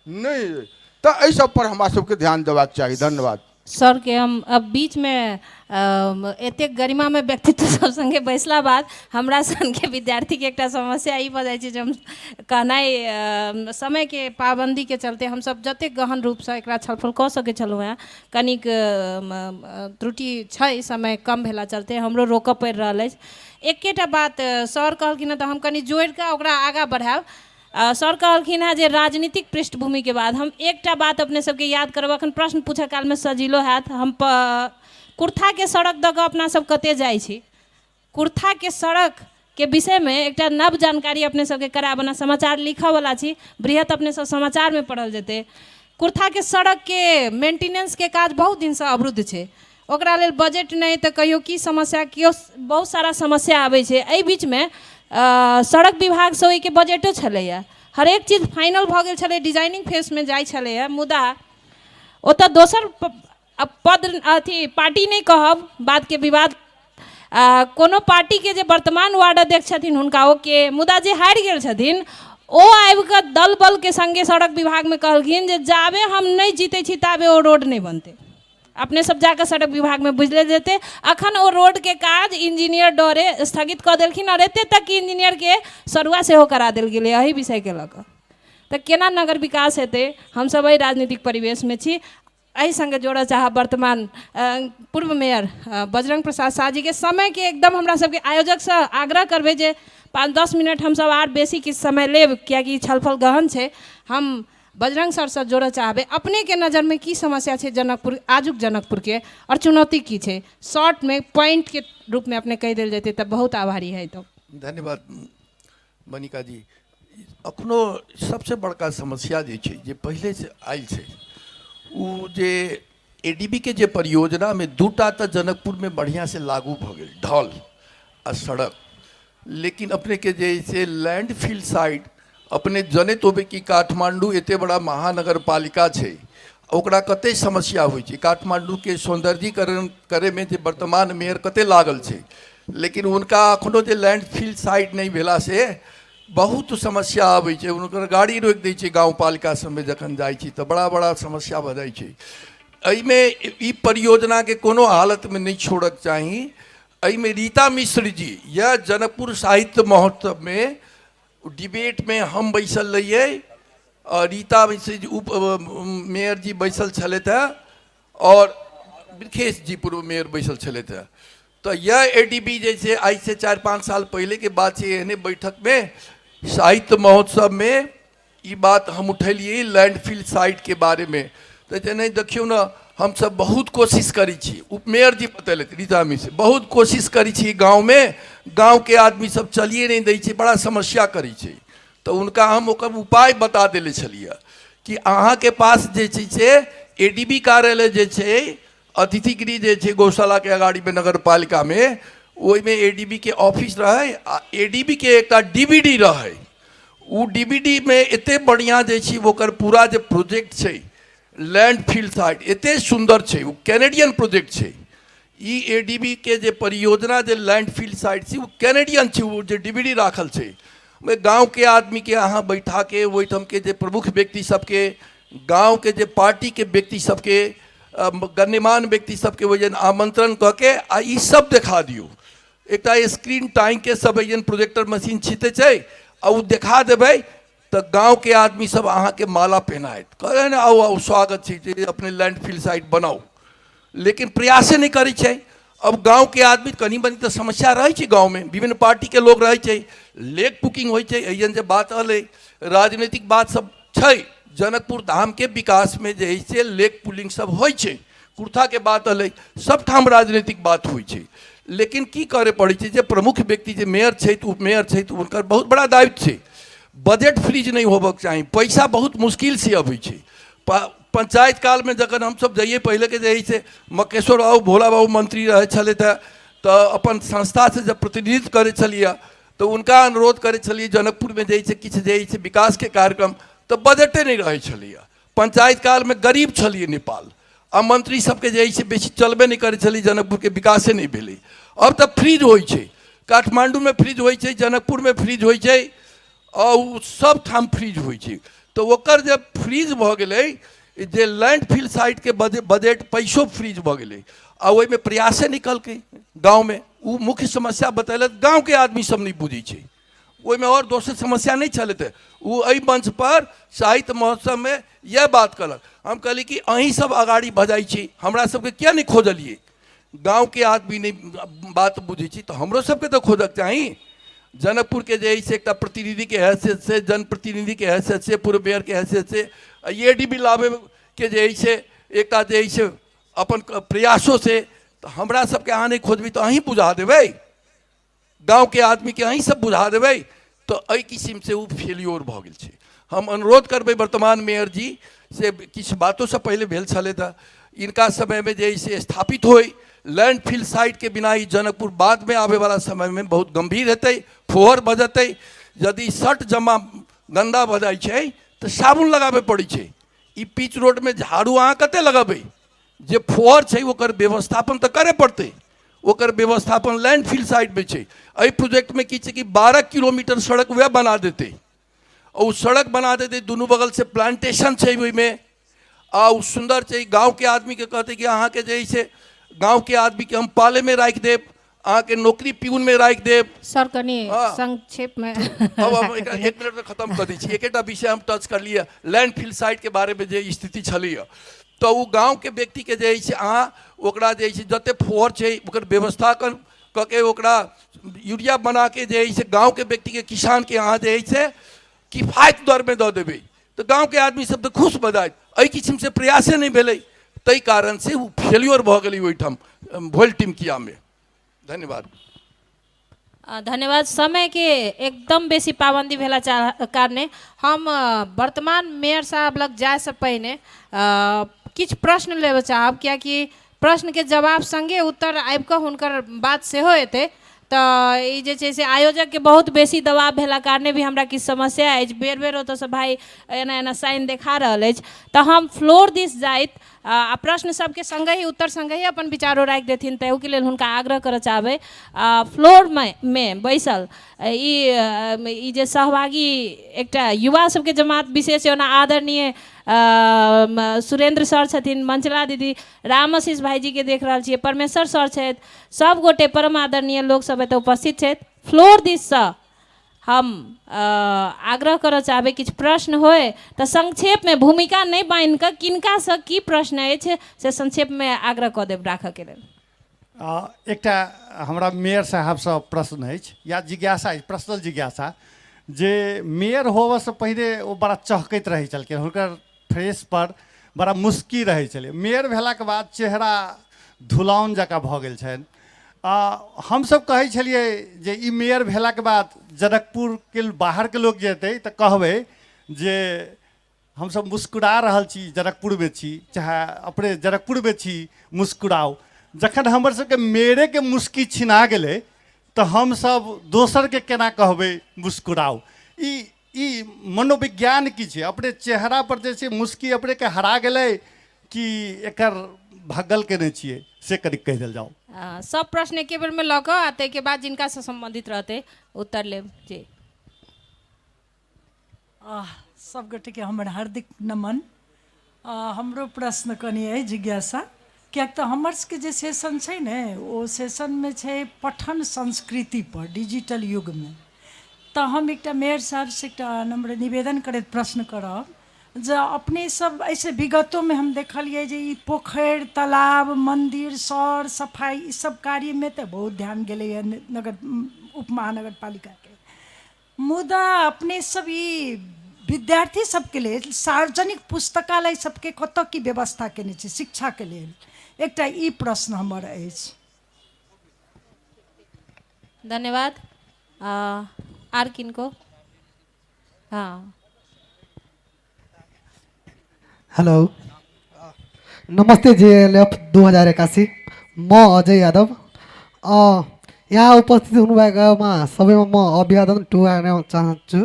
नहि अइ, तऽ एहि सब पर हमरा सबके ध्यान देबाक चाही। धन्यवाद। सरके हम अब बीचमे एतेक गरिमामे व्यक्तित्व सब सङ्गे बैसला बाद हमरा सनके विद्यार्थीके एकटा समस्या ई भऽ जाइ छै जे हम कहनाइ समयके पाबन्दीके चलते हमसब जतेक गहन रूपसँ एकरा छलफल कऽ सकै छलहुँ हेँ, कनिक त्रुटि छै, समय कम भेला चलते हमरो रोकऽ पड़ि रहल अछि। एकेटा बात सर कहलखिन हँ तऽ हम कनि जोड़िकऽ ओकरा आगाँ बढ़ायब। सर कहलखिन हेँ जे राजनीतिक पृष्ठभूमिके बाद हम एकटा बात अपने सबके याद करब, अखन प्रश्न पूछऽ कालमे सजिलो हैत। हम कुर्थाके सड़क दऽ कऽ अपना सब कते जाइ छी, कुर्थाके सड़कके विषयमे एकटा नव जानकारी अपने सबके करायब। ओना समाचार लिखऽवला छी, बृहत अपने सब समाचारमे पढ़ल जेतै। कुर्थाके सड़कके मेंटेनेंसके काज बहुत दिनसँ अवरुद्ध छै, ओकरा लेल बजट नहि तऽ कहियो की समस्या, केओ बहुत सारा समस्या आबै छै। एहि बीचमे सड़क विभागसँ ओहिके बजटो छलैए, हरेक चीज फाइनल भऽ गेल छलै, डिजाइनिंग फेजमे जाइ छलैए, मुदा ओतऽ दोसर पद अथी पार्टी नहि कहब, बातके विवाद, कोनो पार्टीके जे वर्तमान वार्ड अध्यक्ष छथिन हुनका ओके, मुदा जे हारि गेल छथिन ओ आबिकऽ दल बलके सङ्गे सड़क विभागमे कहलखिन जे जाबे हम नहि जीतै छी ताबे ओ रोड नहि बनतै। अपने सब जाकऽ सड़क विभागमे बुझि जेतै। अखन ओ रोडके काज इंजीनियर डरे स्थगित कऽ देलखिन आओर एते तक कि इंजीनियरके सरुआ सेहो करा देल गेलै एहि विषयके लऽ कऽ। तऽ केना नगर विकास हेतै? हमसब एहि राजनीतिक परिवेशमे छी। एहि सङ्गे जोड़ऽ चाहब वर्तमान पूर्व मेयर बजरंग प्रसाद शाह जीके। समयके एकदम हमरा सबके आयोजकसँ आग्रह करबै जे 5-10 मिनट हमसब आर बेसी किछु समय लेब, कियाकि छलफल गहन छै। हम बजरंग सरसँ जोड़ऽ चाहबै, अपनेके नजरमे की समस्या छै जनकपुर, आजुक जनकपुरके, आओर चुनौती की छै? शॉर्टमे पॉइंटके रूपमे अपने कहि देल जेतै तऽ बहुत आभारी है। तो धन्यवाद मनिका जी। अखनो सबसे बड़का समस्या जे छै, जे पहिलेसँ आयल छै, ओ जे ADB के जे परियोजनामे दूटा तऽ जनकपुरमे बढ़िआँसँ लागू भऽ गेल, ढल आ सड़क, लेकिन अपनेके जे से लैंड फील्ड साइड अपने जनैत होबै कि काठमाण्डू एते बड़ा महानगरपालिका छै, ओकरा कते समस्या होइ छै। काठमाण्डूके सौन्दर्यीकरण करैमे जे वर्तमान मेयर कते लागल छै, लेकिन हुनका अखनो जे लैंड फील्ड साइड नहि भेलासँ बहुत समस्या आबै छै। हुनकर गाड़ी रोकि दै छै गाँवपालिका सबमे जखन जाइ छी तऽ बड़ा बड़ा समस्या भऽ जाइ छै। एहिमे ई परियोजनाके कोनो हालतमे नहि छोड़ऽके चाही। एहिमे रीता मिश्र जी यह जनकपुर साहित्य महोत्सवमे डिबेटमे हम बैसल रहियै, रीता मिश्र जी उप मेयर जी बैसल छलथि हेँ और वृखेश जी पूर्व मेयर बैसल छलथि हेँ। तऽ यह ADB जे छै आइसँ 4-5 साल पहिलेके बात छै, एहने बैठकमे साहित्य महोत्सवमे ई बात हम उठेलियै लैंड फील्ड साइटके बारेमे। तऽ जे नहि देखियौ ने, हमसब बहुत कोशिश करै छी, उपमेयर जी बतेलथि रीता मिश्र, बहुत कोशिश करै छी गाँवमे, गाँवके आदमी सब चलिए नहि दै छै, बड़ा समस्या करै छै। तऽ हुनका हम ओकर उपाय बता देले छलियै कि अहाँके पास जे छै से ADB कार्यालय जे छै, अतिथि गृह जे छै गौशालाके अगाड़ीमे नगरपालिकामे, ओहिमे ADB के ऑफिस रहै आ ADB के एकटा DVD रहै। ओ DVD मे एते बढ़िआँ जे छै ओकर पूरा जे प्रोजेक्ट छै लैंड फील्ड साइट एते सुन्दर छै, ओ कैनेडियन प्रोजेक्ट छै। ई ADB के जे परियोजना जे लैंड फील्ड साइट छै ओ कैनेडियन छै। ओ जे DVD राखल छै ओहिमे गाँवके आदमीके अहाँ बैठाके ओहिठामके जे प्रमुख व्यक्ति सबके, गाँवके जे पार्टीके व्यक्ति सबके, गण्यमान व्यक्ति सबके ओहि आमंत्रण कऽ के आ ई सब देखा दियौ। एकटा स्क्रीन टाँगिके सब एहन प्रोजेक्टर मशीन छितै छै आ ओ देखा देबै तऽ गाँवके आदमी सब अहाँके माला पहिनायत, कहै ने आउ आउ स्वागत छै जे अपने लैंड फील्ड साइड बनाउ, लेकिन प्रयासे नहि करै छै। अब गाँवके आदमी कनि मनि तऽ समस्या रहै छै, गाँवमे विभिन्न पार्टीके लोग रहै छै, लेक बुकिंग होइ छै, एहन जे बात एलै राजनीतिक बात सब छै। जनकपुर धामके विकासमे जे है से लेक पुलिंग सब होइ छै, कुर्थाके बात एलै, सबठाम राजनीतिक बात होइ छै, लेकिन की करय पड़ै छै जे प्रमुख व्यक्ति जे मेयर छथि, उपमेयर छथि, हुनकर बहुत बड़ा दायित्व छै। बजट फ्रीज नहि होबक चाही, पैसा बहुत मुश्किलसँ अबै छै। पंचायत कालमे जखन हमसब जइए पहिलेके जे है से मकेश्वर बाबू भोला बाबू मंत्री रहै छलथि हेँ, तऽ अपन संस्थासँ जब प्रतिनिधित्व करै छलियै तऽ हुनका अनुरोध करै छलियै जनकपुरमे जे छै किछु जे छै विकासके कार्यक्रम, तऽ बजटे नहि रहै छलैए। पंचायत कालमे गरीब छलियै नेपाल, आ मंत्री सबके जे छै बेसी चलबे नहि करै छलै, जनकपुरके विकासे नहि भेलै। अब तऽ फ्रीज होइ छै, काठमाण्डूमे फ्रीज होइ छै, जनकपुरमे फ्रीज होइ छै, आ ओ सब ठाम फ्रीज होइ छै। तऽ ओकर जे फ्रीज भऽ गेलै, जे लैंड फील्ड साइडके बजट पैसो फ्रीज भऽ गेलै, आ ओहिमे प्रयासे निकलकै गाँवमे। ओ मुख्य समस्या बतेलक, गाँवके आदमी सब नहि बुझै छै, ओहिमे आओर दोसर समस्या नहि छलै। तऽ ओ एहि मंचपर साहित्य महोत्सवमे इएह बात कहलक। हम कहली कि अहीं सब अगाड़ी भऽ जाइ छी, हमरा सबके किया नहि खोजलियै? गाँवके आदमी नहि बात बुझै छी, तऽ हमरो सबके तऽ खोजक चाही। जनकपुरके जे से एकटा प्रतिनिधिके हैसियतसँ, जनप्रतिनिधिके हैसियतसँ, पूर्व मेयरके हैसियतसँ ए डी बी लाबैके जे से एकटा जे से अपन प्रयासोसँ, तऽ हमरा सबके अहाँ नहि खोजबै तऽ अहीं बुझा देबै, गाँवके आदमीके अहीं सब बुझा देबै। तऽ एहि किसिमसँ ओ फेल्योर भऽ गेल छै। हम अनुरोध करबै वर्तमान मेयर जी से, किछु बातो सब पहिले भेल छलै, तऽ इनका समयमे जे से स्थापित होइ लैंड फील्ड साइटके बिना ई जनकपुर बादमे आबैवला समयमे बहुत गम्भीर हेतै, फोहर भऽ जेतै। यदि शर्ट जमा गन्दा भऽ जाइ छै तऽ साबुन लगाबै पड़ै छै, ई पिच रोडमे झाड़ू अहाँ कते लगेबै? जे फोहर छै ओकर व्यवस्थापन तऽ करय पड़तै, ओकर व्यवस्थापन लैंड फील्ड साइडमे छै। एहि प्रोजेक्टमे की छै कि 12 किलोमीटर सड़क वएह बना देतै, ओ सड़क बना देतै, दुनू बगलसँ प्लांटेशन छै ओहिमे, आ ओ सुन्दर छै। गाँवके आदमीके कहतै कि अहाँके जे छै गाँवके आदमीके हम पालेमे राखि देब, अहाँके नौकरी पियूनमे राखि देब। सर कनि संक्षेपमे। अब हम एक मिनटमे खतम कऽ दै छी। एकेटा विषय हम टच करलियै, लैंड फील्ड साइडके बारेमे जे स्थिति छलैए, तऽ ओ गाँवके व्यक्तिके जे छै अहाँ ओकरा जे छै जते फोहर छै ओकर व्यवस्था कऽ के ओकरा यूरिया बनाके जे छै गाँवके व्यक्तिके किसानके अहाँ जे छै किफायत दरमे दऽ देबै, तऽ गाँवके आदमी सब तऽ खुश भऽ जायत। एहि किसिमसँ प्रयासे नहि भेलै, ताहि कारणसँ ओ फेल्योर भऽ गेलै ओहिठाम भोल टिमकियामे। धन्यवाद। धन्यवाद। समयके एकदम बेसी पाबन्दी भेला कारणे हम वर्तमान मेयर साहब लग जायसँ पहिने किछु प्रश्न लेबऽ चाहब, कियाकि प्रश्नके जवाब सङ्गे उत्तर आबिकऽ हुनकर बात सेहो एतै। तऽ ई जे छै से आयोजकके बहुत बेसी दबाव भेला कारणे भी हमरा किछु समस्या अछि, बेर बेर ओतऽसँ भाइ एना एना साइन देखा रहल अछि। तऽ हम फ्लोर दिस जाइत आ प्रश्न सबके सङ्गहि उत्तर सङ्गहि अपन विचारो राखि देथिन, ताहूके लेल हुनका आग्रह करऽ चाहबै। फ्लोरमे मे बैसल ई ई जे सहभागी एकटा युवा सबके जमात विशेष ओना आदरणीय सुरेन्द्र सर छथिन, मंचला दीदी, राम आशीष भाईजीके देख रहल छियै, परमेश्वर सर छथि, सब गोटे परम आदरणीय लोक सब एतऽ उपस्थित छथि। फ्लोर दिससँ हम आग्रह करऽ चाहबै, किछु प्रश्न होय तऽ संक्षेपमे, भूमिका नहि बान्हि कऽ किनकासँ की प्रश्न अछि से संक्षेपमे आग्रह कऽ देब राखऽके लेल। एकटा हमरा मेयर साहबसँ प्रश्न अछि या जिज्ञासा अछि, पर्सनल जिज्ञासा, जे मेयर होबऽसँ पहिने ओ बड़ा चहकैत रहै छलखिन, हुनकर फेसपर बड़ा मुस्की रहै छलै, मेयर भेलाके बाद चेहरा धुलाउन जकाँ भऽ गेल छनि। हमसब कहै छलियै जे ई मेयर भेलाके बाद जनकपुरके बाहरके लोक जे एतै तऽ कहबै जे हमसब मुस्कुरा रहल छी, जनकपुरमे छी, चाहे अपने जनकपुरमे छी, मुस्कुराउ। जखन हमर सबके मेयरेके मुस्की छिना गेलै तऽ हमसब दोसरके केना कहबै मुस्कुराउ? ई ई मनोविज्ञान की छै? अपने चेहरा पर जे छै मुस्की अपनेके हरा गेलै कि एकर भगल केने छियै, से कनि कहि देल जाउ। सब प्रश्न एके बेरमे लऽ कऽ आ ताहिके बाद जिनकासँ सम्बन्धित रहतै उत्तर लेब। जी। सब गोटेके हमर हार्दिक नमन। हमरो प्रश्न कनि अइ जिज्ञासा, किएक तऽ हमर सबके जे सेशन छै ने ओ सेशनमे छै पठन संस्कृतिपर डिजिटल युगमे। तऽ हम एकटा मेयर साहबसँ एकटा नम्र निवेदन करैत प्रश्न करब जे अपने सब एहिसँ विगतोमे हम देखलियै जे ई पोखरि तालाब मन्दिर सर सफाइ ई सब कार्यमे तऽ बहुत ध्यान गेलैए नगर उपमहानगरपालिकाके, मुदा अपने सब ई विद्यार्थी सबके लेल सार्वजनिक पुस्तकालय सबके कतऽ की व्यवस्था केने छी शिक्षाके लेल, एकटा ई प्रश्न हमर अछि। धन्यवाद। आर किनको? हाँ। हेलो, नमस्ते। जे एल एफ 2081, म अजय यादव। यहाँ उपस्थित हुनुभएकोमा सबैमा म अभिवादन टुङ्ग्याउन चाहन्छु।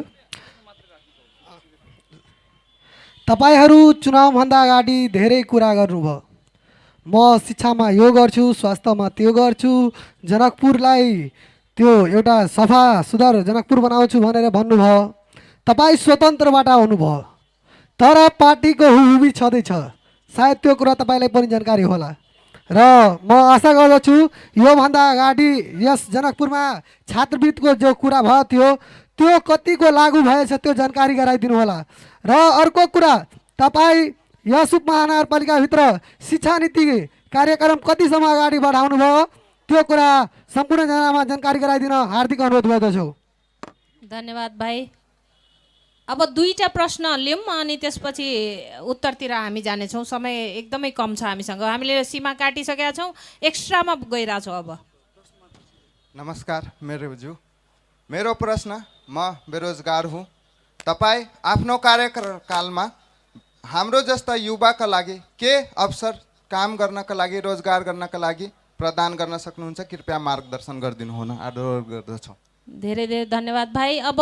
तपाईँहरू चुनावभन्दा अगाडि धेरै कुरा गर्नुभयो, म शिक्षामा यो गर्छु, स्वास्थ्यमा त्यो गर्छु, जनकपुरलाई त्यो एउटा सफा सुधार जनकपुर बनाउँछु भनेर भन्नुभयो। तपाईँ स्वतन्त्रबाट आउनुभयो, तर पार्टीको हुबी छँदैछ, सायद त्यो कुरा तपाईँलाई पनि जानकारी होला। र म आशा गर्दछु योभन्दा अगाडि यस जनकपुरमा छात्रवृत्तिको जो कुरा भयो थियो त्यो कतिको लागू भएछ त्यो जानकारी गराइदिनु होला। र अर्को कुरा, तपाईँ यस उपमहानगरपालिकाभित्र शिक्षा नीति कार्यक्रम कतिसम्म अगाडि बढाउनु भयो त्यो कुरा सम्पूर्ण जनामा जानकारी गराइदिन हार्दिक अनुरोध गर्दछु। धन्यवाद भाइ। अब दुईटा प्रश्न लिउँ अनि त्यसपछि उत्तरतिर हामी जानेछौँ। समय एकदमै कम छ हामीसँग, हामीले सीमा काटिसकेका छौँ, एक्स्ट्रामा गइरहेछौँ। अब नमस्कार मेरो ज्यू, मेरो प्रश्न, म बेरोजगार हुँ। तपाईँ आफ्नो कार्यकालमा हाम्रो जस्ता युवाका लागि के अवसर काम गर्नका लागि, रोजगार गर्नका लागि प्रदान गर्न सक्नुहुन्छ? कृपया मार्गदर्शन गरिदिनु हुन अनुरोध गर्दछौँ। धेरै धेरै धन्यवाद भाइ। अब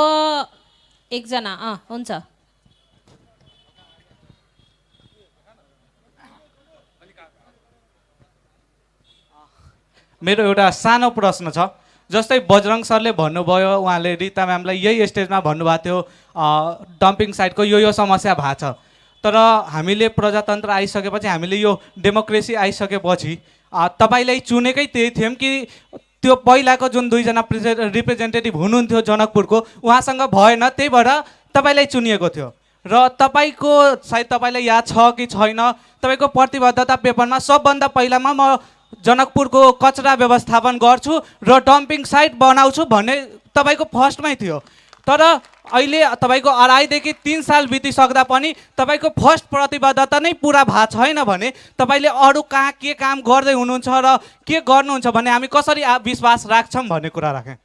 एकजना हुन्छ। मेरो एउटा सानो प्रश्न छ। जस्तै बजरङ सरले भन्नुभयो, उहाँले रिता म्यामलाई यही स्टेजमा भन्नुभएको थियो डम्पिङ साइटको यो यो समस्या भएको छ, तर हामीले प्रजातन्त्र आइसकेपछि, हामीले यो डेमोक्रेसी आइसकेपछि तपाईँलाई चुनेकै त्यही थियौँ कि त्यो पहिलाको जुन दुईजना रिप्रेजेन्टेटिभ हुनुहुन्थ्यो जनकपुरको, उहाँसँग भएन, त्यही भएर तपाईँलाई चुनिएको थियो। र तपाईँको सायद तपाईँलाई याद छ कि छैन, तपाईँको प्रतिबद्धता पेपरमा सबभन्दा पहिलामा म जनकपुरको कचरा व्यवस्थापन गर्छु र डम्पिङ साइट बनाउँछु भन्ने तपाईँको फर्स्टमै थियो। तर अहिले तपाईँको 2.5 देखि 3 साल बितिसक्दा पनि तपाईँको फर्स्ट प्रतिबद्धता नै पुरा भएको छैन भने तपाईँले अरू कहाँ के काम गर्दै हुनुहुन्छ र के गर्नुहुन्छ भने हामी कसरी विश्वास राख्छौँ भन्ने कुरा राखेँ।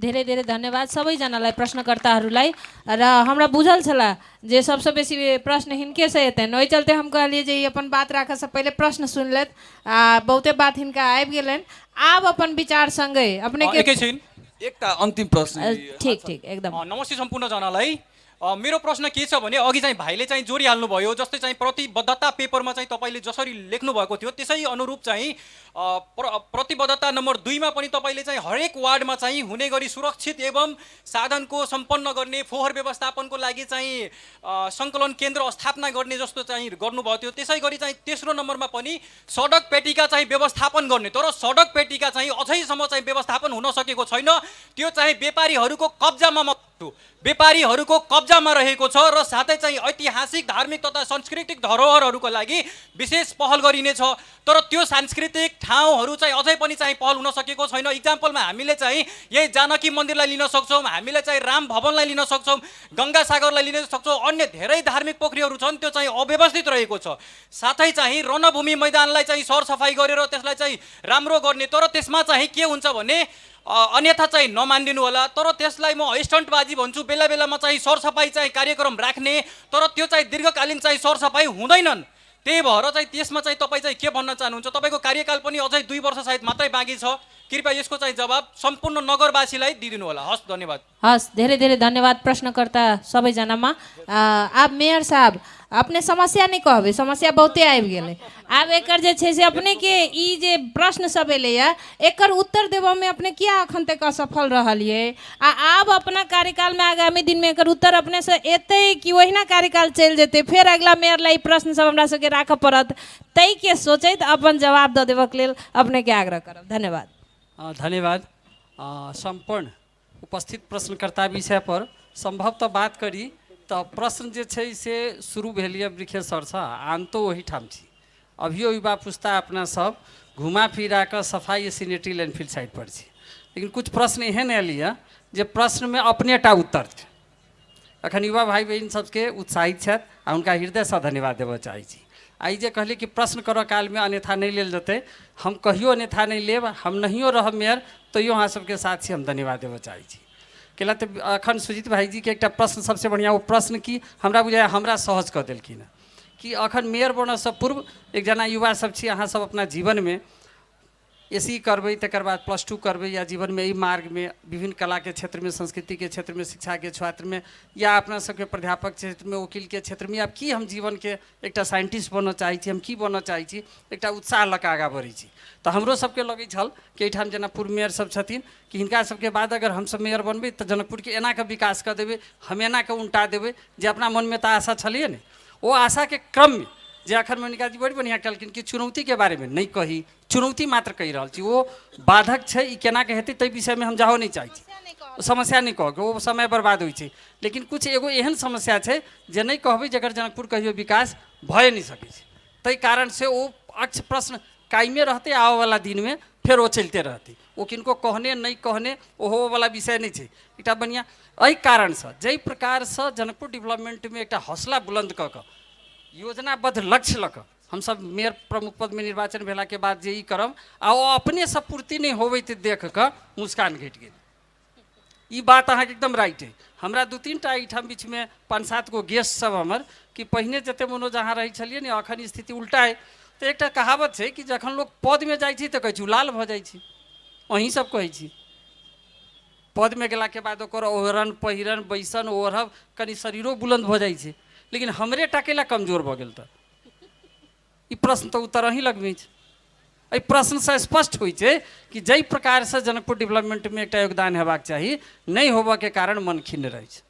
धेरै धेरै धन्यवाद सबैजनालाई प्रश्नकर्ताहरूलाई। र हमरा बुझल छला जे सबसँ बेसी प्रश्न हिनकेसँ एतनि, ओहि चलते हम कहलियै जे ई अपन बात राखऽसँ पहिले प्रश्न सुनि लेत। आ बहुते बात हिनका आबि गेलनि। आब अपन विचार सँगै अपने के एकैछिन। एकटा अन्तिम प्रश्न। ठीक ठीक एकदम। नमस्ते सम्पूर्णजनालाई। मेरो प्रश्न के छ भने अघि चाहिँ भाइले चाहिँ जोडिहाल्नु भयो, जस्तै चाहिँ प्रतिबद्धता पेपरमा चाहिँ तपाईँले जसरी लेख्नु भएको थियो त्यसै अनुरूप चाहिँ प्रतिबद्धता नम्बर 2 मा पनि तपाईँले चाहिँ हरेक वार्डमा चाहिँ हुने गरी सुरक्षित एवं साधनको सम्पन्न गर्ने फोहोर व्यवस्थापनको लागि चाहिँ सङ्कलन केन्द्र स्थापना गर्ने जस्तो चाहिँ गर्नुभएको थियो। त्यसै गरी चाहिँ तेस्रो नम्बरमा पनि सडक पेटिका चाहिँ व्यवस्थापन गर्ने, तर सडक पेटिका चाहिँ अझैसम्म चाहिँ व्यवस्थापन हुन सकेको छैन। त्यो चाहिँ व्यापारीहरूको कब्जामा व्यापारीहरूको कब्जामा रहेको छ र साथै चाहिँ ऐतिहासिक, धार्मिक तथा सांस्कृतिक धरोहरहरूको लागि विशेष पहल गरिनेछ, तर त्यो सांस्कृतिक ठाउँहरू चाहिँ अझै पनि चाहिँ पहल हुन सकेको छैन। इक्जाम्पलमा हामीले चाहिँ यही जानकी मन्दिरलाई लिन सक्छौँ, हामीले चाहिँ राम भवनलाई लिन सक्छौँ, गङ्गा सागरलाई लिन सक्छौँ, अन्य धेरै धार्मिक पोखरीहरू छन्, त्यो चाहिँ अव्यवस्थित रहेको छ। साथै चाहिँ रणभूमि मैदानलाई चाहिँ सरसफाइ गरेर त्यसलाई चाहिँ राम्रो गर्ने, तर त्यसमा चाहिँ के हुन्छ भने अन्यथा चाहिँ नमानिदिनु होला, तर त्यसलाई म स्टन्टबाजी भन्छु। बेला बेलामा चाहिँ सरसफाइ चाहिँ कार्यक्रम राख्ने, तर त्यो चाहिँ दीर्घकालीन चाहिँ सरसफाइ हुँदैनन्। त्यही भएर चाहिँ त्यसमा चाहिँ तपाईँ चाहिँ के भन्न चाहनुहुन्छ? तपाईँको कार्यकाल पनि अझै 2 वर्ष सायद मात्रै बाँकी छ। कृपया यसको चाहिँ जवाब सम्पूर्ण नगरवासीलाई दिइदिनु होला। हस्, धन्यवाद। हस्, धेरै धेरै धन्यवाद प्रश्नकर्ता सबैजनामा। आब मेयर साहब अपने समस्या नहि कहबै, समस्या बहुते आबि गेलै। आब एकर जे छै से अपने के ई जे प्रश्न सब एलैया एकर उत्तर देबऽमे अपने किया अखन तक असफल रहलियै, आ आब अपना कार्यकालमे आगामी दिनमे एकर उत्तर अपनेसँ एतै कि ओहिना कार्यकाल चलि जेतै, फेर अगिला मेयर ला ई प्रश्न सब हमरा सबके राखऽ पड़त, ताहिके सोचैत अपन जवाब दऽ देबऽके लेल अपनेके आग्रह करब। धन्यवाद। धन्यवाद। सम्पूर्ण उपस्थित प्रश्नकर्ता विषय पर सम्भवतः बात करी तऽ प्रश्न जे छै से शुरू भेल यऽ वृक्षेश सरसँ, अन्तो ओहिठाम छी। अभियो युवा पुस्ता अपना सब घुमा फिरा कऽ सफाइ सैनिटरी लैंडफिल साइड पर छी, लेकिन कुछ प्रश्न एहन आयल यऽ जे प्रश्नमे अपनेटा उत्तर छै। अखन युवा भाइ बहिन सबके उत्साहित छथि आ हुनका हृदयसँ धन्यवाद देबऽ चाहै छी। आ ई जे कहलियै कि प्रश्न करऽ कालमे अन्यथा नहि लेल जेतै, हम कहियो अन्यथा नहि लेब, हम नहियो रहब मेयर तैयो अहाँ सबके साथ छी, हम धन्यवाद देबऽ चाहै छी। कैला तऽ अखन सुजीत भाइजीके एकटा प्रश्न सबसे बढ़िआँ, ओ प्रश्न की हमरा बुझाइए हमरा सहज कऽ देलखिन हँ कि अखन मेयर बनऽसँ पूर्व एकजना युवा सब छी, अहाँ सब अपना जीवनमे एस सी करबै, तकर बाद प्लस टू करबै, या जीवनमे एहि मार्गमे विभिन्न कलाके क्षेत्रमे, संस्कृतिके क्षेत्रमे, शिक्षाके क्षेत्रमे, या अपना सबके प्राध्यापक क्षेत्रमे, वकीलके क्षेत्रमे, आब की हम जीवनके एकटा साइंटिस्ट बनऽ चाहै छी, हम की बनऽ चाहै छी, एकटा उत्साह लऽ कऽ आगाँ बढ़ै छी। तऽ हमरो सबके लगै छल कि एहिठाम जेना पूर्व मेयर सब छथिन कि हिनका सबके बाद अगर हमसब मेयर बनबै तऽ जनकपुरके एना कऽ विकास कऽ देबै, हम एना कऽ उनटा देबै, जे अपना मनमे तऽ आशा छलैए ने। ओ आशाके क्रममे जे अखन मोनिका जी बड़ी बढ़िआँ कहलखिन कि चुनौतीके बारेमे नहि कही, चुनौती मात्र कहि रहल छी, ओ बाधक छै, ई केना कऽ हेतै ताहि विषयमे हम जाहो नहि चाहै छी, समस्या नहि कहऽके, ओ समय बर्बाद होइ छै। लेकिन किछु एगो एहन समस्या छै जे नहि कहबै जकर जनकपुर कहियो विकास भए नहि सकै छै, ताहि कारणसँ ओ अक्ष प्रश्न कायमे रहतै, आबऽवला दिनमे फेर ओ चलिते रहतै, ओ किनको कहने नहि कहने ओ होबऽवला विषय नहि छै। एकटा बढ़िआँ एहि कारणसँ जाहि प्रकारसँ जनकपुर डेवलपमेन्टमे एकटा हौसला बुलन्द कऽ कऽ योजनाबद्ध लक्ष्य लऽ कऽ हमसब मेयर प्रमुख पदमे निर्वाचन भेलाके बाद जे ई करब आ ओ अपनेसँ पूर्ति नहि होबैत देख कऽ मुस्कान घटि गेल। ई बात अहाँके एकदम राइट अइ। हमरा 2-3 टा एहिठाम बीचमे 5-7 गो गेस्ट सब हमर कि पहिने जते मनोज अहाँ रहै छलियै ने, अखन स्थिति उल्टा अइ। तऽ एकटा कहावत छै कि जखन लोक पदमे जाइ छै तऽ कहै छै ओ लाल भऽ जाइ छै, अहीं सब कहै छी। पदमे गेलाके बाद ओकर ओहरन पहिरन बैसन ओढ़ब कनि शरीरो बुलन्द भऽ जाइ छै, लेकिन हमरे टा कैला कमजोर भऽ गेल? तऽ ई प्रश्न तऽ उत्तर अहीं लगमे छै। एहि प्रश्नसँ स्पष्ट होइ छै कि जाहि प्रकारसँ जनकपुर डेवलपमेंटमे एकटा योगदान हेबाक चाही नहि होबऽके कारण मन खिन्न रहै छै।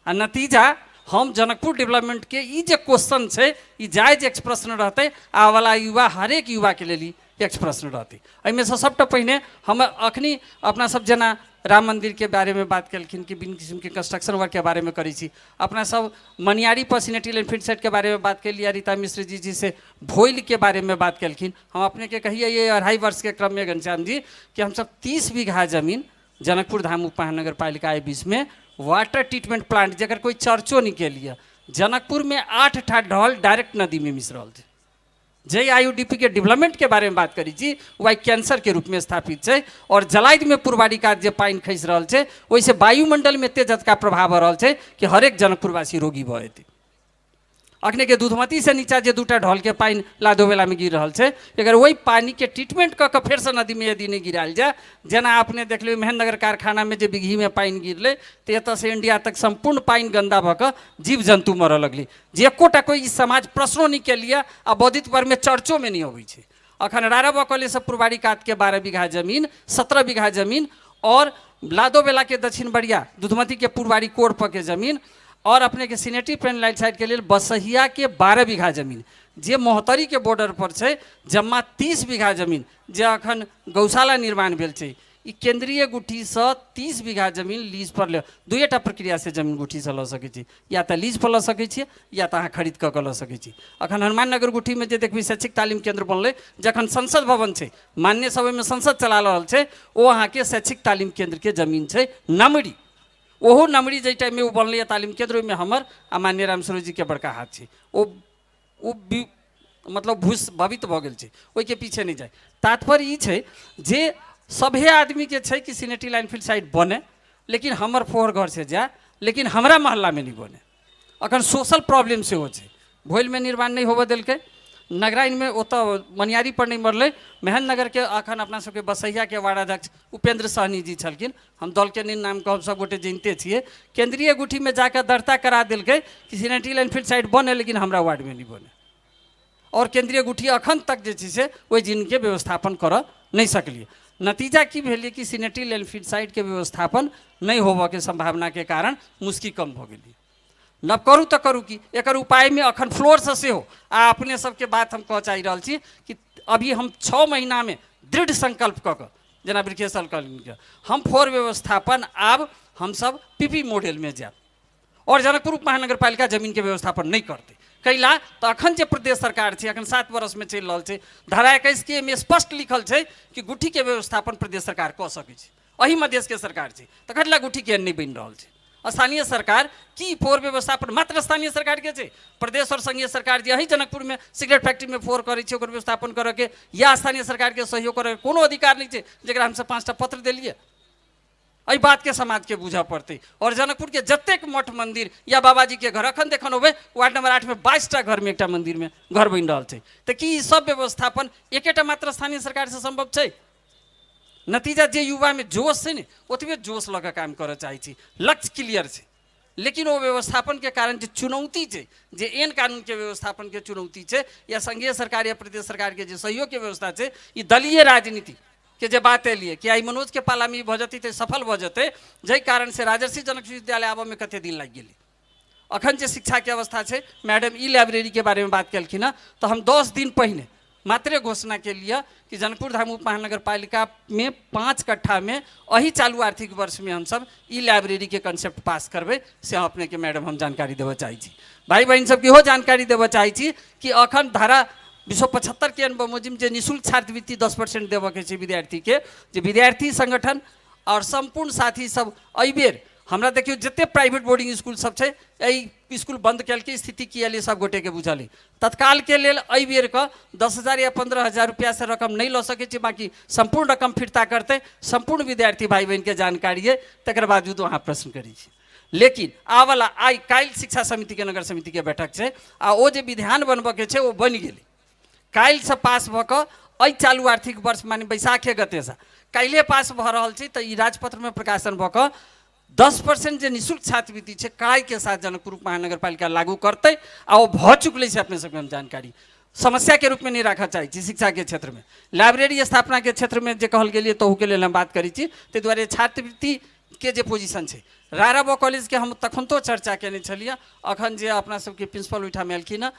आ नतीजा हम जनकपुर डेवलपमेंटके ई जे क्वेश्चन छै ई जायज एक्सप्रश्न रहतै, आबऽवला युवा हरेक युवाके लेल ई एक्सप्रश्न रहतै। एहिमे सँ सबटा पहिने हम अखनी अपना सब जेना राम मन्दिरके बारेमे बात केलखिन कि विभिन्न किसिमके कंस्ट्रक्शन वर्कके बारेमे करै छी, अपना सब मनियारी पर सिनेटी लैंडफिल साइटके बारेमे बात केलियै, रीता मिश्र जी जी से भोइलके बारेमे बात केलखिन। हम अपनेके कहियै ये 2.5 वर्षके क्रममे घनश्याम जी कि हमसब 30 बीघा जमीन जनकपुर धाम उप महानगरपालिका एहि बीचमे वाटर ट्रीटमेंट प्लांट जकर कोइ चर्चो नहि केलियै, जनकपुरमे 8 ठा ढल डायरेक्ट नदीमे मिश रहल छै। जे IUDP के डेवलपमेंट के बारे में बात करी छी ओ आइ कैंसर के रूप में स्थापित छै, और जलाइद में पुरवारी कात जे पानि खसि रहल छै ओहिसँ वायुमंडल में एते जतका प्रभाव भऽ रहल छै कि हरेक जनकपुरवासी रोगी भऽ जेतै। अखने के दूधमती से नीचा जे 2टा ढल के पानि लादोवेला में गिर रहल छै, अगर ओहि पानी के ट्रीटमेंट कऽ कऽ फेरसँ नदी में यदि नहि गिरायल जाय, जेना अपने देखलियै महेंद्रनगर कारखाना में जे बिगही में पानि गिरलै तऽ एतऽसँ इंडिया तक सम्पूर्ण पानि गन्दा भऽ कऽ जीव जन्तु मरऽ लगलै, जे एकोटा कोइ ई समाज प्रश्नो नहि केलिए आ बौद्धिक वर्गमे चर्चोमे नहि अबै छै। अखन राराबा कॉलेजसँ पुरवारी कातके 12 बीघा जमीन, 17 बीघा जमीन, और लादोबेलाके दक्षिण बरिया दूधमतीके पुरवारी कोर पर के जमीन, और अपनेके सिनेटी पेन लाइट साइडके लेल बसहियाके 12 बीघा जमीन जे मोहतरीके बॉर्डर पर छै, जम्मा 30 बीघा जमीन जे अखन गौशाला निर्माण भेल छै, ई केंद्रीय गुठीसँ 30 बीघा जमीन लीज पर ले, दुएटा प्रक्रियासँ जमीन गुठीसँ लऽ सकै छी, या तऽ लीज पर लऽ सकै छियै या तऽ अहाँ खरीद कऽ लऽ सकै छी। अखन हनुमान नगर गुठीमे जे देखबै शैक्षिक तालीम केंद्र बनलै, जखन संसद भवन छै, मान्य सब ओहिमे संसद चला रहल छै, ओ अहाँके शैक्षिक तालीम केंद्रके जमीन छै नमरी, ओहो नमरी जाहि टाइममे ओ बनलैए तालीम केंद्र ओहिमे हमर आ मान्य रामस्वरूप जीके बड़का हाथ छै, ओ मतलब भूस भवित भऽ गेल छै, ओहिके पीछे नहि जाय। तात्पर्य ई छै जे सभे आदमीके छै कि सिनेटी लाइनफिल्ड साइड बने, लेकिन हमर फोहर घर से जाय, लेकिन हमरा मोहल्लामे नहि बने। अखन सोशल प्रॉब्लम सेहो छै, भोइलमे निर्माण नहि होबऽ देलकै, नगराइनमे ओतऽ मनियारी पर नहि मरलै। महेंद्रनगरके अखन अपना सबके बसैयाके वार्डाध्यक्ष उपेंद्र सहनी जी छलखिन, हम दलके नहि नाम कहब, सब गोटे जनिते छियै, केंद्रीय गुठीमे जाकऽ दर्ता करा देलकै कि सिनेटी लैंडफिल्ड साइड बने लेकिन हमरा वार्डमे नहि बने, और केंद्रीय गुठी अखन तक जे छै से ओहि जिनके व्यवस्थापन करऽ नहि सकलियै। नतीजा की भेलै कि सिनेटी लैंडफिल्ड साइडके व्यवस्थापन नहि होबऽके सम्भावनाके कारण मुश्किल कम भऽ गेलै। नव करू तऽ करू की, एकर उपायमे अखन फ्लोरसँ सेहो आ अपने सबके बात हम कहऽ चाहि रहल छी कि अभी हम 6 महीनामे दृढ़ संकल्प कऽ कऽ जेना ब्रिकेश सर कहलखिन हम फोर व्यवस्थापन आब हमसब पीपी मॉडलमे जायब और जनकपुर उप महानगरपालिका जमीनके व्यवस्थापन नहि करतै। कैला तऽ अखन जे प्रदेश सरकार छै अखन 7 वर्षमे चलि रहल छै, धारा 21 के मे स्पष्ट लिखल छै कि गुठीके व्यवस्थापन प्रदेश सरकार कऽ सकै छै, एही मधेशके सरकार छै, तऽ कथिला गुठी केहन नहि बनि रहल छै? स्थानीय सरकार की फोर व्यवस्थापन मात्र स्थानीय सरकारके छै? प्रदेश और संघीय सरकार जे एही जनकपुरमे सिगरेट फैक्ट्रीमे फोर करै छै ओकर व्यवस्थापन करऽके या स्थानीय सरकारके सहयोग करऽके कोनो अधिकार नहि छै, जकरा हमसब 5टा पत्र देलियै। एहि बातके समाजके बुझऽ पड़तै। और जनकपुरके जतेक मठ मन्दिर या बाबाजीके घर अखन देखन होबै वार्ड नंबर 8 में 22टा घरमे एकटा मन्दिरमे घर बनि रहल छै, तऽ की ई सब व्यवस्थापन एकेटा मात्र स्थानीय सरकारसँ सम्भव छै? नतीजा जे युवामे जोश छै ने ओतबे जोश लऽ कऽ काम करऽ चाहै छी, लक्ष्य क्लियर छै, लेकिन ओ व्यवस्थापनके कारण जे चुनौती छै, जे एहन कानूनके व्यवस्थापनके चुनौती छै या संघीय सरकार या प्रदेश सरकारके जे सहयोगके व्यवस्था छै, ई दलीय राजनीति के जे बात एलियै कि आइ मनोजके पालामे ई भऽ जेतै तऽ सफल भऽ जेतै, जाहि कारणसँ राजर्षि जनक विश्वविद्यालय आबऽमे कते दिन लागि गेलै। अखन जे शिक्षाके अवस्था छै, मैडम ई लाइब्रेरीके बारेमे बात केलखिन हँ, तऽ हम 10 दिन पहिने मात्रे घोषणा केलियै कि जनकपुर धाम उप महानगरपालिकामे 5 कट्ठामे एहि चालू आर्थिक वर्षमे हमसब ई लाइब्रेरीके कंसेप्ट पास करबै, से हम अपनेके मैडम हम जानकारी देबऽ चाहै छी। भाइ बहिन सबके इहो जानकारी देबऽ चाहै छी कि अखन धारा 275 के बमोजिम जे निःशुल्क छात्रवृत्ति 10% देबऽके छै विद्यार्थीके, जे विद्यार्थी संगठन आओर सम्पूर्ण साथी सब एहिबेर हमरा देखियौ जते प्राइवेट बोर्डिंग स्कूल सब छै एहि स्कूल बंद केलकै, स्थिति की एलै सब गोटेके बुझल अइ। तत्कालके लेल एहि बेरके 10,000 या 15,000 रुपैआसँ रकम नहि लऽ सकै छी, बाँकी सम्पूर्ण रकम फिर्ता करतै। सम्पूर्ण विद्यार्थी भाइ बहिनके जानकारी अइ, तकर बावजूदो अहाँ प्रश्न करै छी। लेकिन आबवला आइ काल्हि शिक्षा समितिके नगर समितिके बैठक छै आ ओ जे विधान बनबऽके छै ओ बनि गेलै। काल्हिसँ पास भऽ कऽ एहि चालू आर्थिक वर्ष माने बैसाखे गतेसँ काल्हिए पास भऽ रहल छै, तऽ ई राजपत्रमे प्रकाशन भऽ कऽ 10% जे निःशुल्क छात्रवृत्ति छै कड़ाइके साथ जनकपुर महानगरपालिका लागू करतै आ ओ भऽ चुकलै से अपने सबके हम जानकारी समस्याके रूपमे नहि राखऽ चाहै छी। शिक्षाके क्षेत्रमे लाइब्रेरी स्थापनाके क्षेत्रमे जे कहल गेलियै तहूके लेल हम बात करै छी, ताहि दुआरे छात्रवृत्तिके जे पोजिशन छै राराबो कॉलेजके हम तखनतो चर्चा केने छलियै। अखन जे अपना सबके प्रिंसिपल ओहिठाम एलखिन हँ,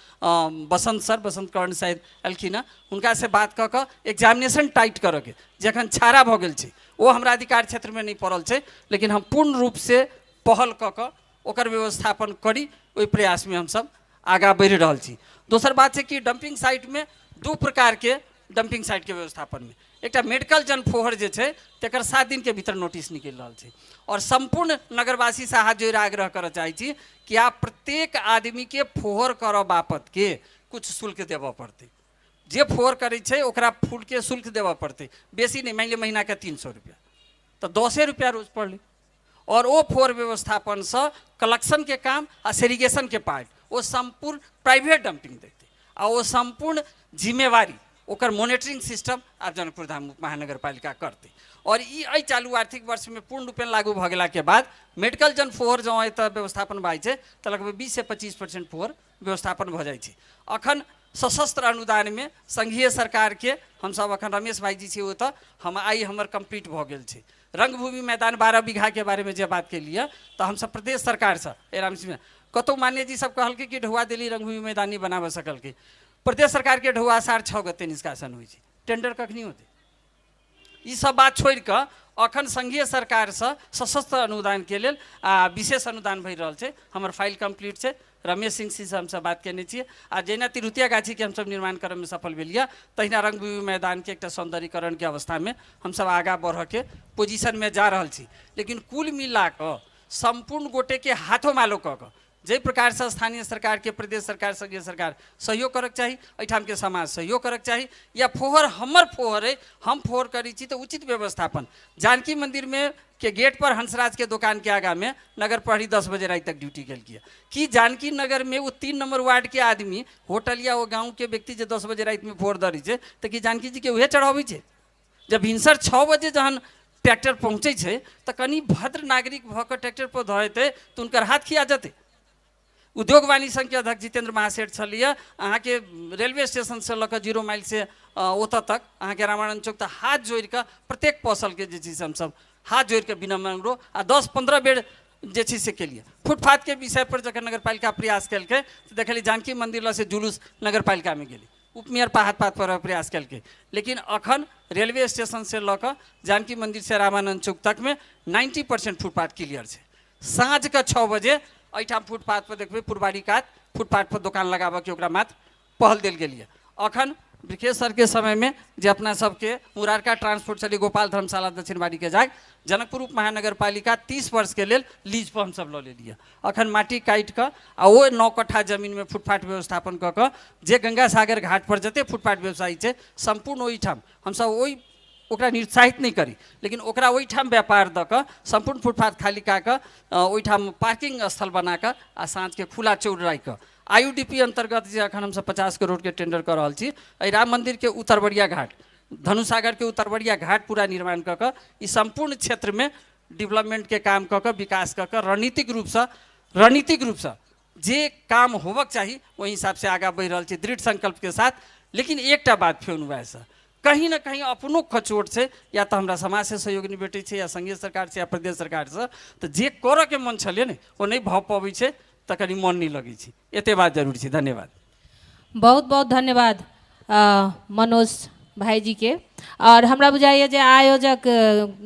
बसंत सर, बसंत कर्ण शायद एलखिन हँ, हुनकासँ बात कऽ कऽ एग्जामिनेशन टाइट करऽके जे अखन छाड़ा भऽ गेल छै ओ हमरा अधिकार क्षेत्रमे नहि पड़ल छै, लेकिन हम पूर्ण रूपसँ पहल कऽ कऽ ओकर व्यवस्थापन करी ओहि प्रयासमे हमसब आगाँ बढ़ि रहल छी। दोसर बात छै कि डम्पिंग साइटमे 2 प्रकारके डम्पिंग साइटके व्यवस्थापनमे एकटा मेडिकल जन फोहर जे छै तकर 7 दिनके भीतर नोटिस निकलि रहल छै। आओर सम्पूर्ण नगरवासीसँ हाथ जोड़ि आग्रह करऽ चाहै छी कि आब प्रत्येक आदमीके फोहर करऽ बापतके किछु शुल्क देबऽ पड़तै। जे फोहर करै छै ओकरा फूलके शुल्क देबऽ पड़तै, बेसी नहि, मानि लिअ महीनाके 300 रुपैआ, तऽ 10 रुपैआ रोज पड़लै। आओर ओ फोहर व्यवस्थापनसँ कलेक्शनके काम आ सेरिगेशनके पार्ट ओ सम्पूर्ण प्राइवेट डम्पिंग देखतै आ ओ सम्पूर्ण जिम्मेवारी ओकर मोनिटरिंग सिस्टम आब जनकपुर धाम महानगरपालिका करतै। आओर ई एहि चालू आर्थिक वर्षमे पूर्ण रूपेण लागू भऽ गेलाके बाद मेडिकल जन फोहर जँ एतऽ व्यवस्थापन भऽ जाइ छै तऽ लगभग 20 से 25% फोहर व्यवस्थापन भऽ जाइ छै। अखन सशस्त्र अनुदानमे संघीय सरकारके हमसब अखन रमेश भाईजी छै ओतऽ हम आइ हमर कम्प्लीट भऽ गेल छै। रंगभूमि मैदान 12 बीघाके बारेमे जे बात केलियै तऽ हमसब प्रदेश सरकारसँ एरामसीमे कतहु मान्य जी सब कहलकै कि ढौआ देली रंगभूमि मैदान नहि बनाबऽ सकलकै। प्रदेश सरकारके ढौआ 6.5 गते निष्कासन होइ छै, टेंडर कखनी होतै? ई सब बात छोड़िकऽ अखन संघीय सरकारसँ सशस्त्र अनुदानके लेल आ विशेष अनुदान भरि रहल छै। हमर फाइल कम्प्लीट छै, रमेश सिंह सिंहसँ हमसब बात केने छियै आ जहिना तिरहुतिया गाछीके हमसब निर्माण करऽमे सफल भेलियै तहिना रंगभूमि मैदानके एकटा सौन्दर्यीकरणके अवस्थामे हमसब आगाँ बढ़ऽके पोजिशनमे जा रहल छी। लेकिन कुल मिलाकऽ सम्पूर्ण गोटेके हाथो मालो कऽ कऽ जाहि प्रकारसँ स्थानीय सरकारके प्रदेश सरकार संघीय सरकार सहयोग करऽके चाही, एहिठामके समाज सहयोग करऽके चाही, या फोहर हमर फोहर अइ हम फोहर करै छी तऽ उचित व्यवस्थापन। जानकी मन्दिरमे के गेट पर हंसराजके दोकानके आगाँमे नगर प्रहरी 10 बजे राति तक ड्यूटी केलकै। की जानकी नगरमे ओ 3 नंबर वार्डके आदमी होटल या ओ गाँवके व्यक्ति जे 10 बजे रातिमे फोहर धरै छै तऽ की जानकी जीके उहे चढ़ाबै छै? जब भिनसर 6 बजे जहन ट्रैक्टर पहुँचै छै तऽ कनि भद्र नागरिक भऽ कऽ ट्रैक्टर पर धऽ हेतै तऽ हुनकर हाथ खिया जेतै। उद्योग वाणिज्य संघके अध्यक्ष जितेंद्र महासेठ छलियै, अहाँके रेलवे स्टेशनसँ लऽ कऽ 0 माइल से ओतऽ तक अहाँके रामानंद चौक तक हाथ जोड़िकऽ प्रत्येक पौशलके जे छै से हमसब हाथ जोड़िकऽ विनम्र अनुरोध आ 10-15 बेर जे छै से केलियै। फुटपाथके विषय पर जखन नगरपालिका प्रयास केलकै तऽ देखलियै जानकी मन्दिर लग से जुलूस नगरपालिकामे गेलै, उपमेयर पर हाथ पात पर प्रयास केलकै, लेकिन अखन रेलवे स्टेशन से लऽ कऽ जानकी मन्दिर से रामानंद चौक तकमे 90% फुटपाथ क्लियर छै। साँझके 6 बजे एहिठाम फुटपाथ पर देखबै पुरबारी कात फुटपाथ पर दोकान लगाबऽके ओकरा मात्र पहल देल गेल यऽ। अखन ब्रिकेश सरके समयमे जे अपना सबके मुरारका ट्रांसपोर्ट छलै गोपाल धर्मशाला दक्षिणबाड़ीके जाग जनकपुर उप महानगरपालिका 30 वर्षके लेल लीज पर हमसब लऽ लेलियै। अखन माटि काटि कऽ आ ओ 9 कट्ठा जमीनमे फुटपाथ व्यवस्थापन कऽ कऽ जे गंगा सागर घाट पर जते फुटपाथ व्यवसायी छै सम्पूर्ण ओहिठाम हमसब ओहि ओकरा निरुत्साहित नहि करी, लेकिन ओकरा ओहिठाम व्यापार दऽ कऽ सम्पूर्ण फुटपाथ खाली कए कऽ ओहिठाम पार्किंग स्थल बना कऽ आ साँझके खुला चौर राखि कऽ IUDP अन्तर्गत जे अखन हमसब 50 करोड़के टेंडर कऽ रहल छी एहि राम मन्दिरके उत्तरबरिया घाट धनुषसागरके उत्तरबरिया घाट पूरा निर्माण कऽ कऽ ई सम्पूर्ण क्षेत्रमे डेवलपमेंटके काम कऽ कऽ विकास कऽ कऽ रणनीतिक रूपसँ जे काम होबक चाही, ओहि हिसाबसँ आगाँ बढ़ि रहल छै दृढ़ संकल्पके साथ। लेकिन एकटा बात फेर वएहसँ कहीं न कहीं अपनो कचोट छै, या तऽ हमरा समाजसँ सहयोग नहि भेटै छै, या संघीय सरकारसँ या प्रदेश सरकारसँ। तऽ जे करऽके मन छलै ने, ओ नहि भऽ पबै छै, तऽ कनि मन नहि लगै छै। एते बात जरूर छै। धन्यवाद। बहुत बहुत धन्यवाद मनोज भाईजीके। आओर हमरा बुझाइए जे आयोजक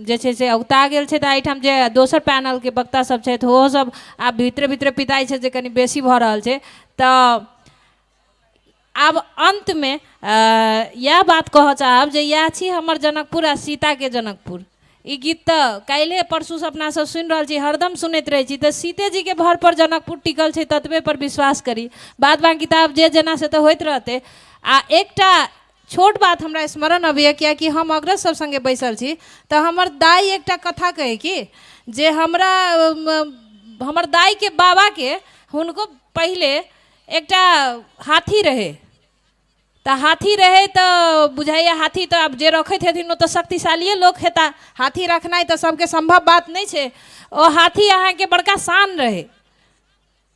जे छै से औगता गेल छै, तऽ एहिठाम जे दोसर पैनलके वक्ता सब छथि, ओहो सब आब भीतरे भीतरे पिताइ छै जे कनि बेसी भऽ रहल छै। तऽ आब अन्तमे इएह बात कहऽ चाहब जे इएह छी हमर जनकपुर आ सीताके जनकपुर। ई गीत तऽ काल्हिए परसूसँ अपना सब सुनि रहल छी, हरदम सुनैत रहै छी। तऽ सीते जीके भर पर जनकपुर टिकल छै, ततबे पर विश्वास करी। बाद बाँकी तऽ आब जे जेना से तऽ होइत रहतै। आ एकटा छोट बात हमरा स्मरण अबैए, कियाकि हम अग्रज सब सङ्गे बैसल छी, तऽ हमर दाइ एकटा कथा कहै कि जे हमरा हमर दाइके बाबाके हुनको पहिले एकटा हाथी रहै। तऽ हाथी रहै तऽ बुझाइए हाथी तऽ आब जे रखैत हेथिन, ओ तऽ शक्तिशालिए लोक हेता। हाथी रखनाइ तऽ सबके सम्भव बात नहि छै। ओ हाथी अहाँके बड़का शान रहै,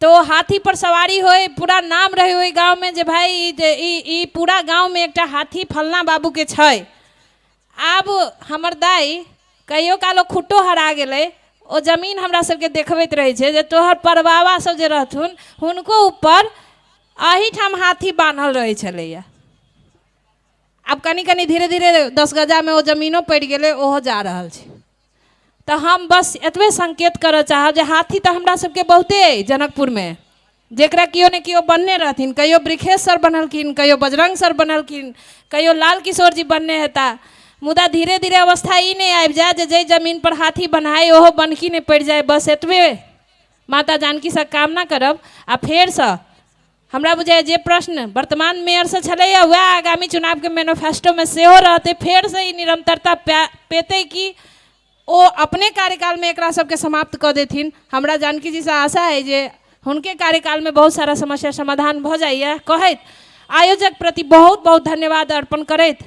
तऽ ओ हाथी पर सवारी होय, पूरा नाम रहै ओहि गाँवमे जे भाय ई जे ई ई पूरा गाँवमे एकटा हाथी फलना बाबूके छै। आब हमर दाइ कहियो काल ओ खुट्टो हरा गेलै, ओ जमीन हमरा सबके देखबैत रहै छै जे तोहर परबाबा सब जे रहथुन, हुनको ऊपर एहिठाम हाथी बान्हल रहै छलैया। आब कनि कनि धीरे धीरे 10 गजामे ओ जमीनो पड़ि गेलै, ओहो जा रहल छै। तऽ हम बस एतबे संकेत करऽ चाहब जे हाथी तऽ हमरा सबके बहुते अइ जनकपुरमे, जेकरा केओ ने केओ बन्हने रहथिन। कहियो बृखेश सर बन्हलखिन, कहियो बजरंग सर बन्हलखिन, कहियो लाल किशोर जी बन्हने हेता। मुदा धीरे धीरे अवस्था ई नहि आबि जाय जे जाहि जमीन पर हाथी बन्हाइ, ओहो बन्हकी नहि पड़ि जाय। बस एतबे माता जानकीसँ कामना करब। आ फेरसँ हमरा बुझाइए जे प्रश्न वर्तमान मेयरसँ छलैए, वएह आगामी चुनावके मैनिफेस्टोमे सेहो रहतै। फेरसँ ई निरन्तरता पेतै कि ओ अपने कार्यकालमे एकरा सबके समाप्त कऽ देथिन? हमरा जानकी जीसँ आशा अइ जे हुनके कार्यकालमे बहुत सारा समस्या समाधान भऽ जाइए कहैत, आयोजक प्रति बहुत बहुत धन्यवाद अर्पण करैत,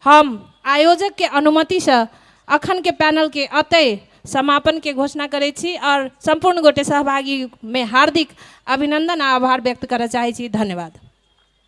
हम आयोजकके अनुमतिसँ अखनके पैनलके अतै समापनके घोषणा करै छी आओर सम्पूर्ण गोटे सहभागीमे हार्दिक अभिनन्दन आ आभार व्यक्त करऽ चाहै छी। धन्यवाद।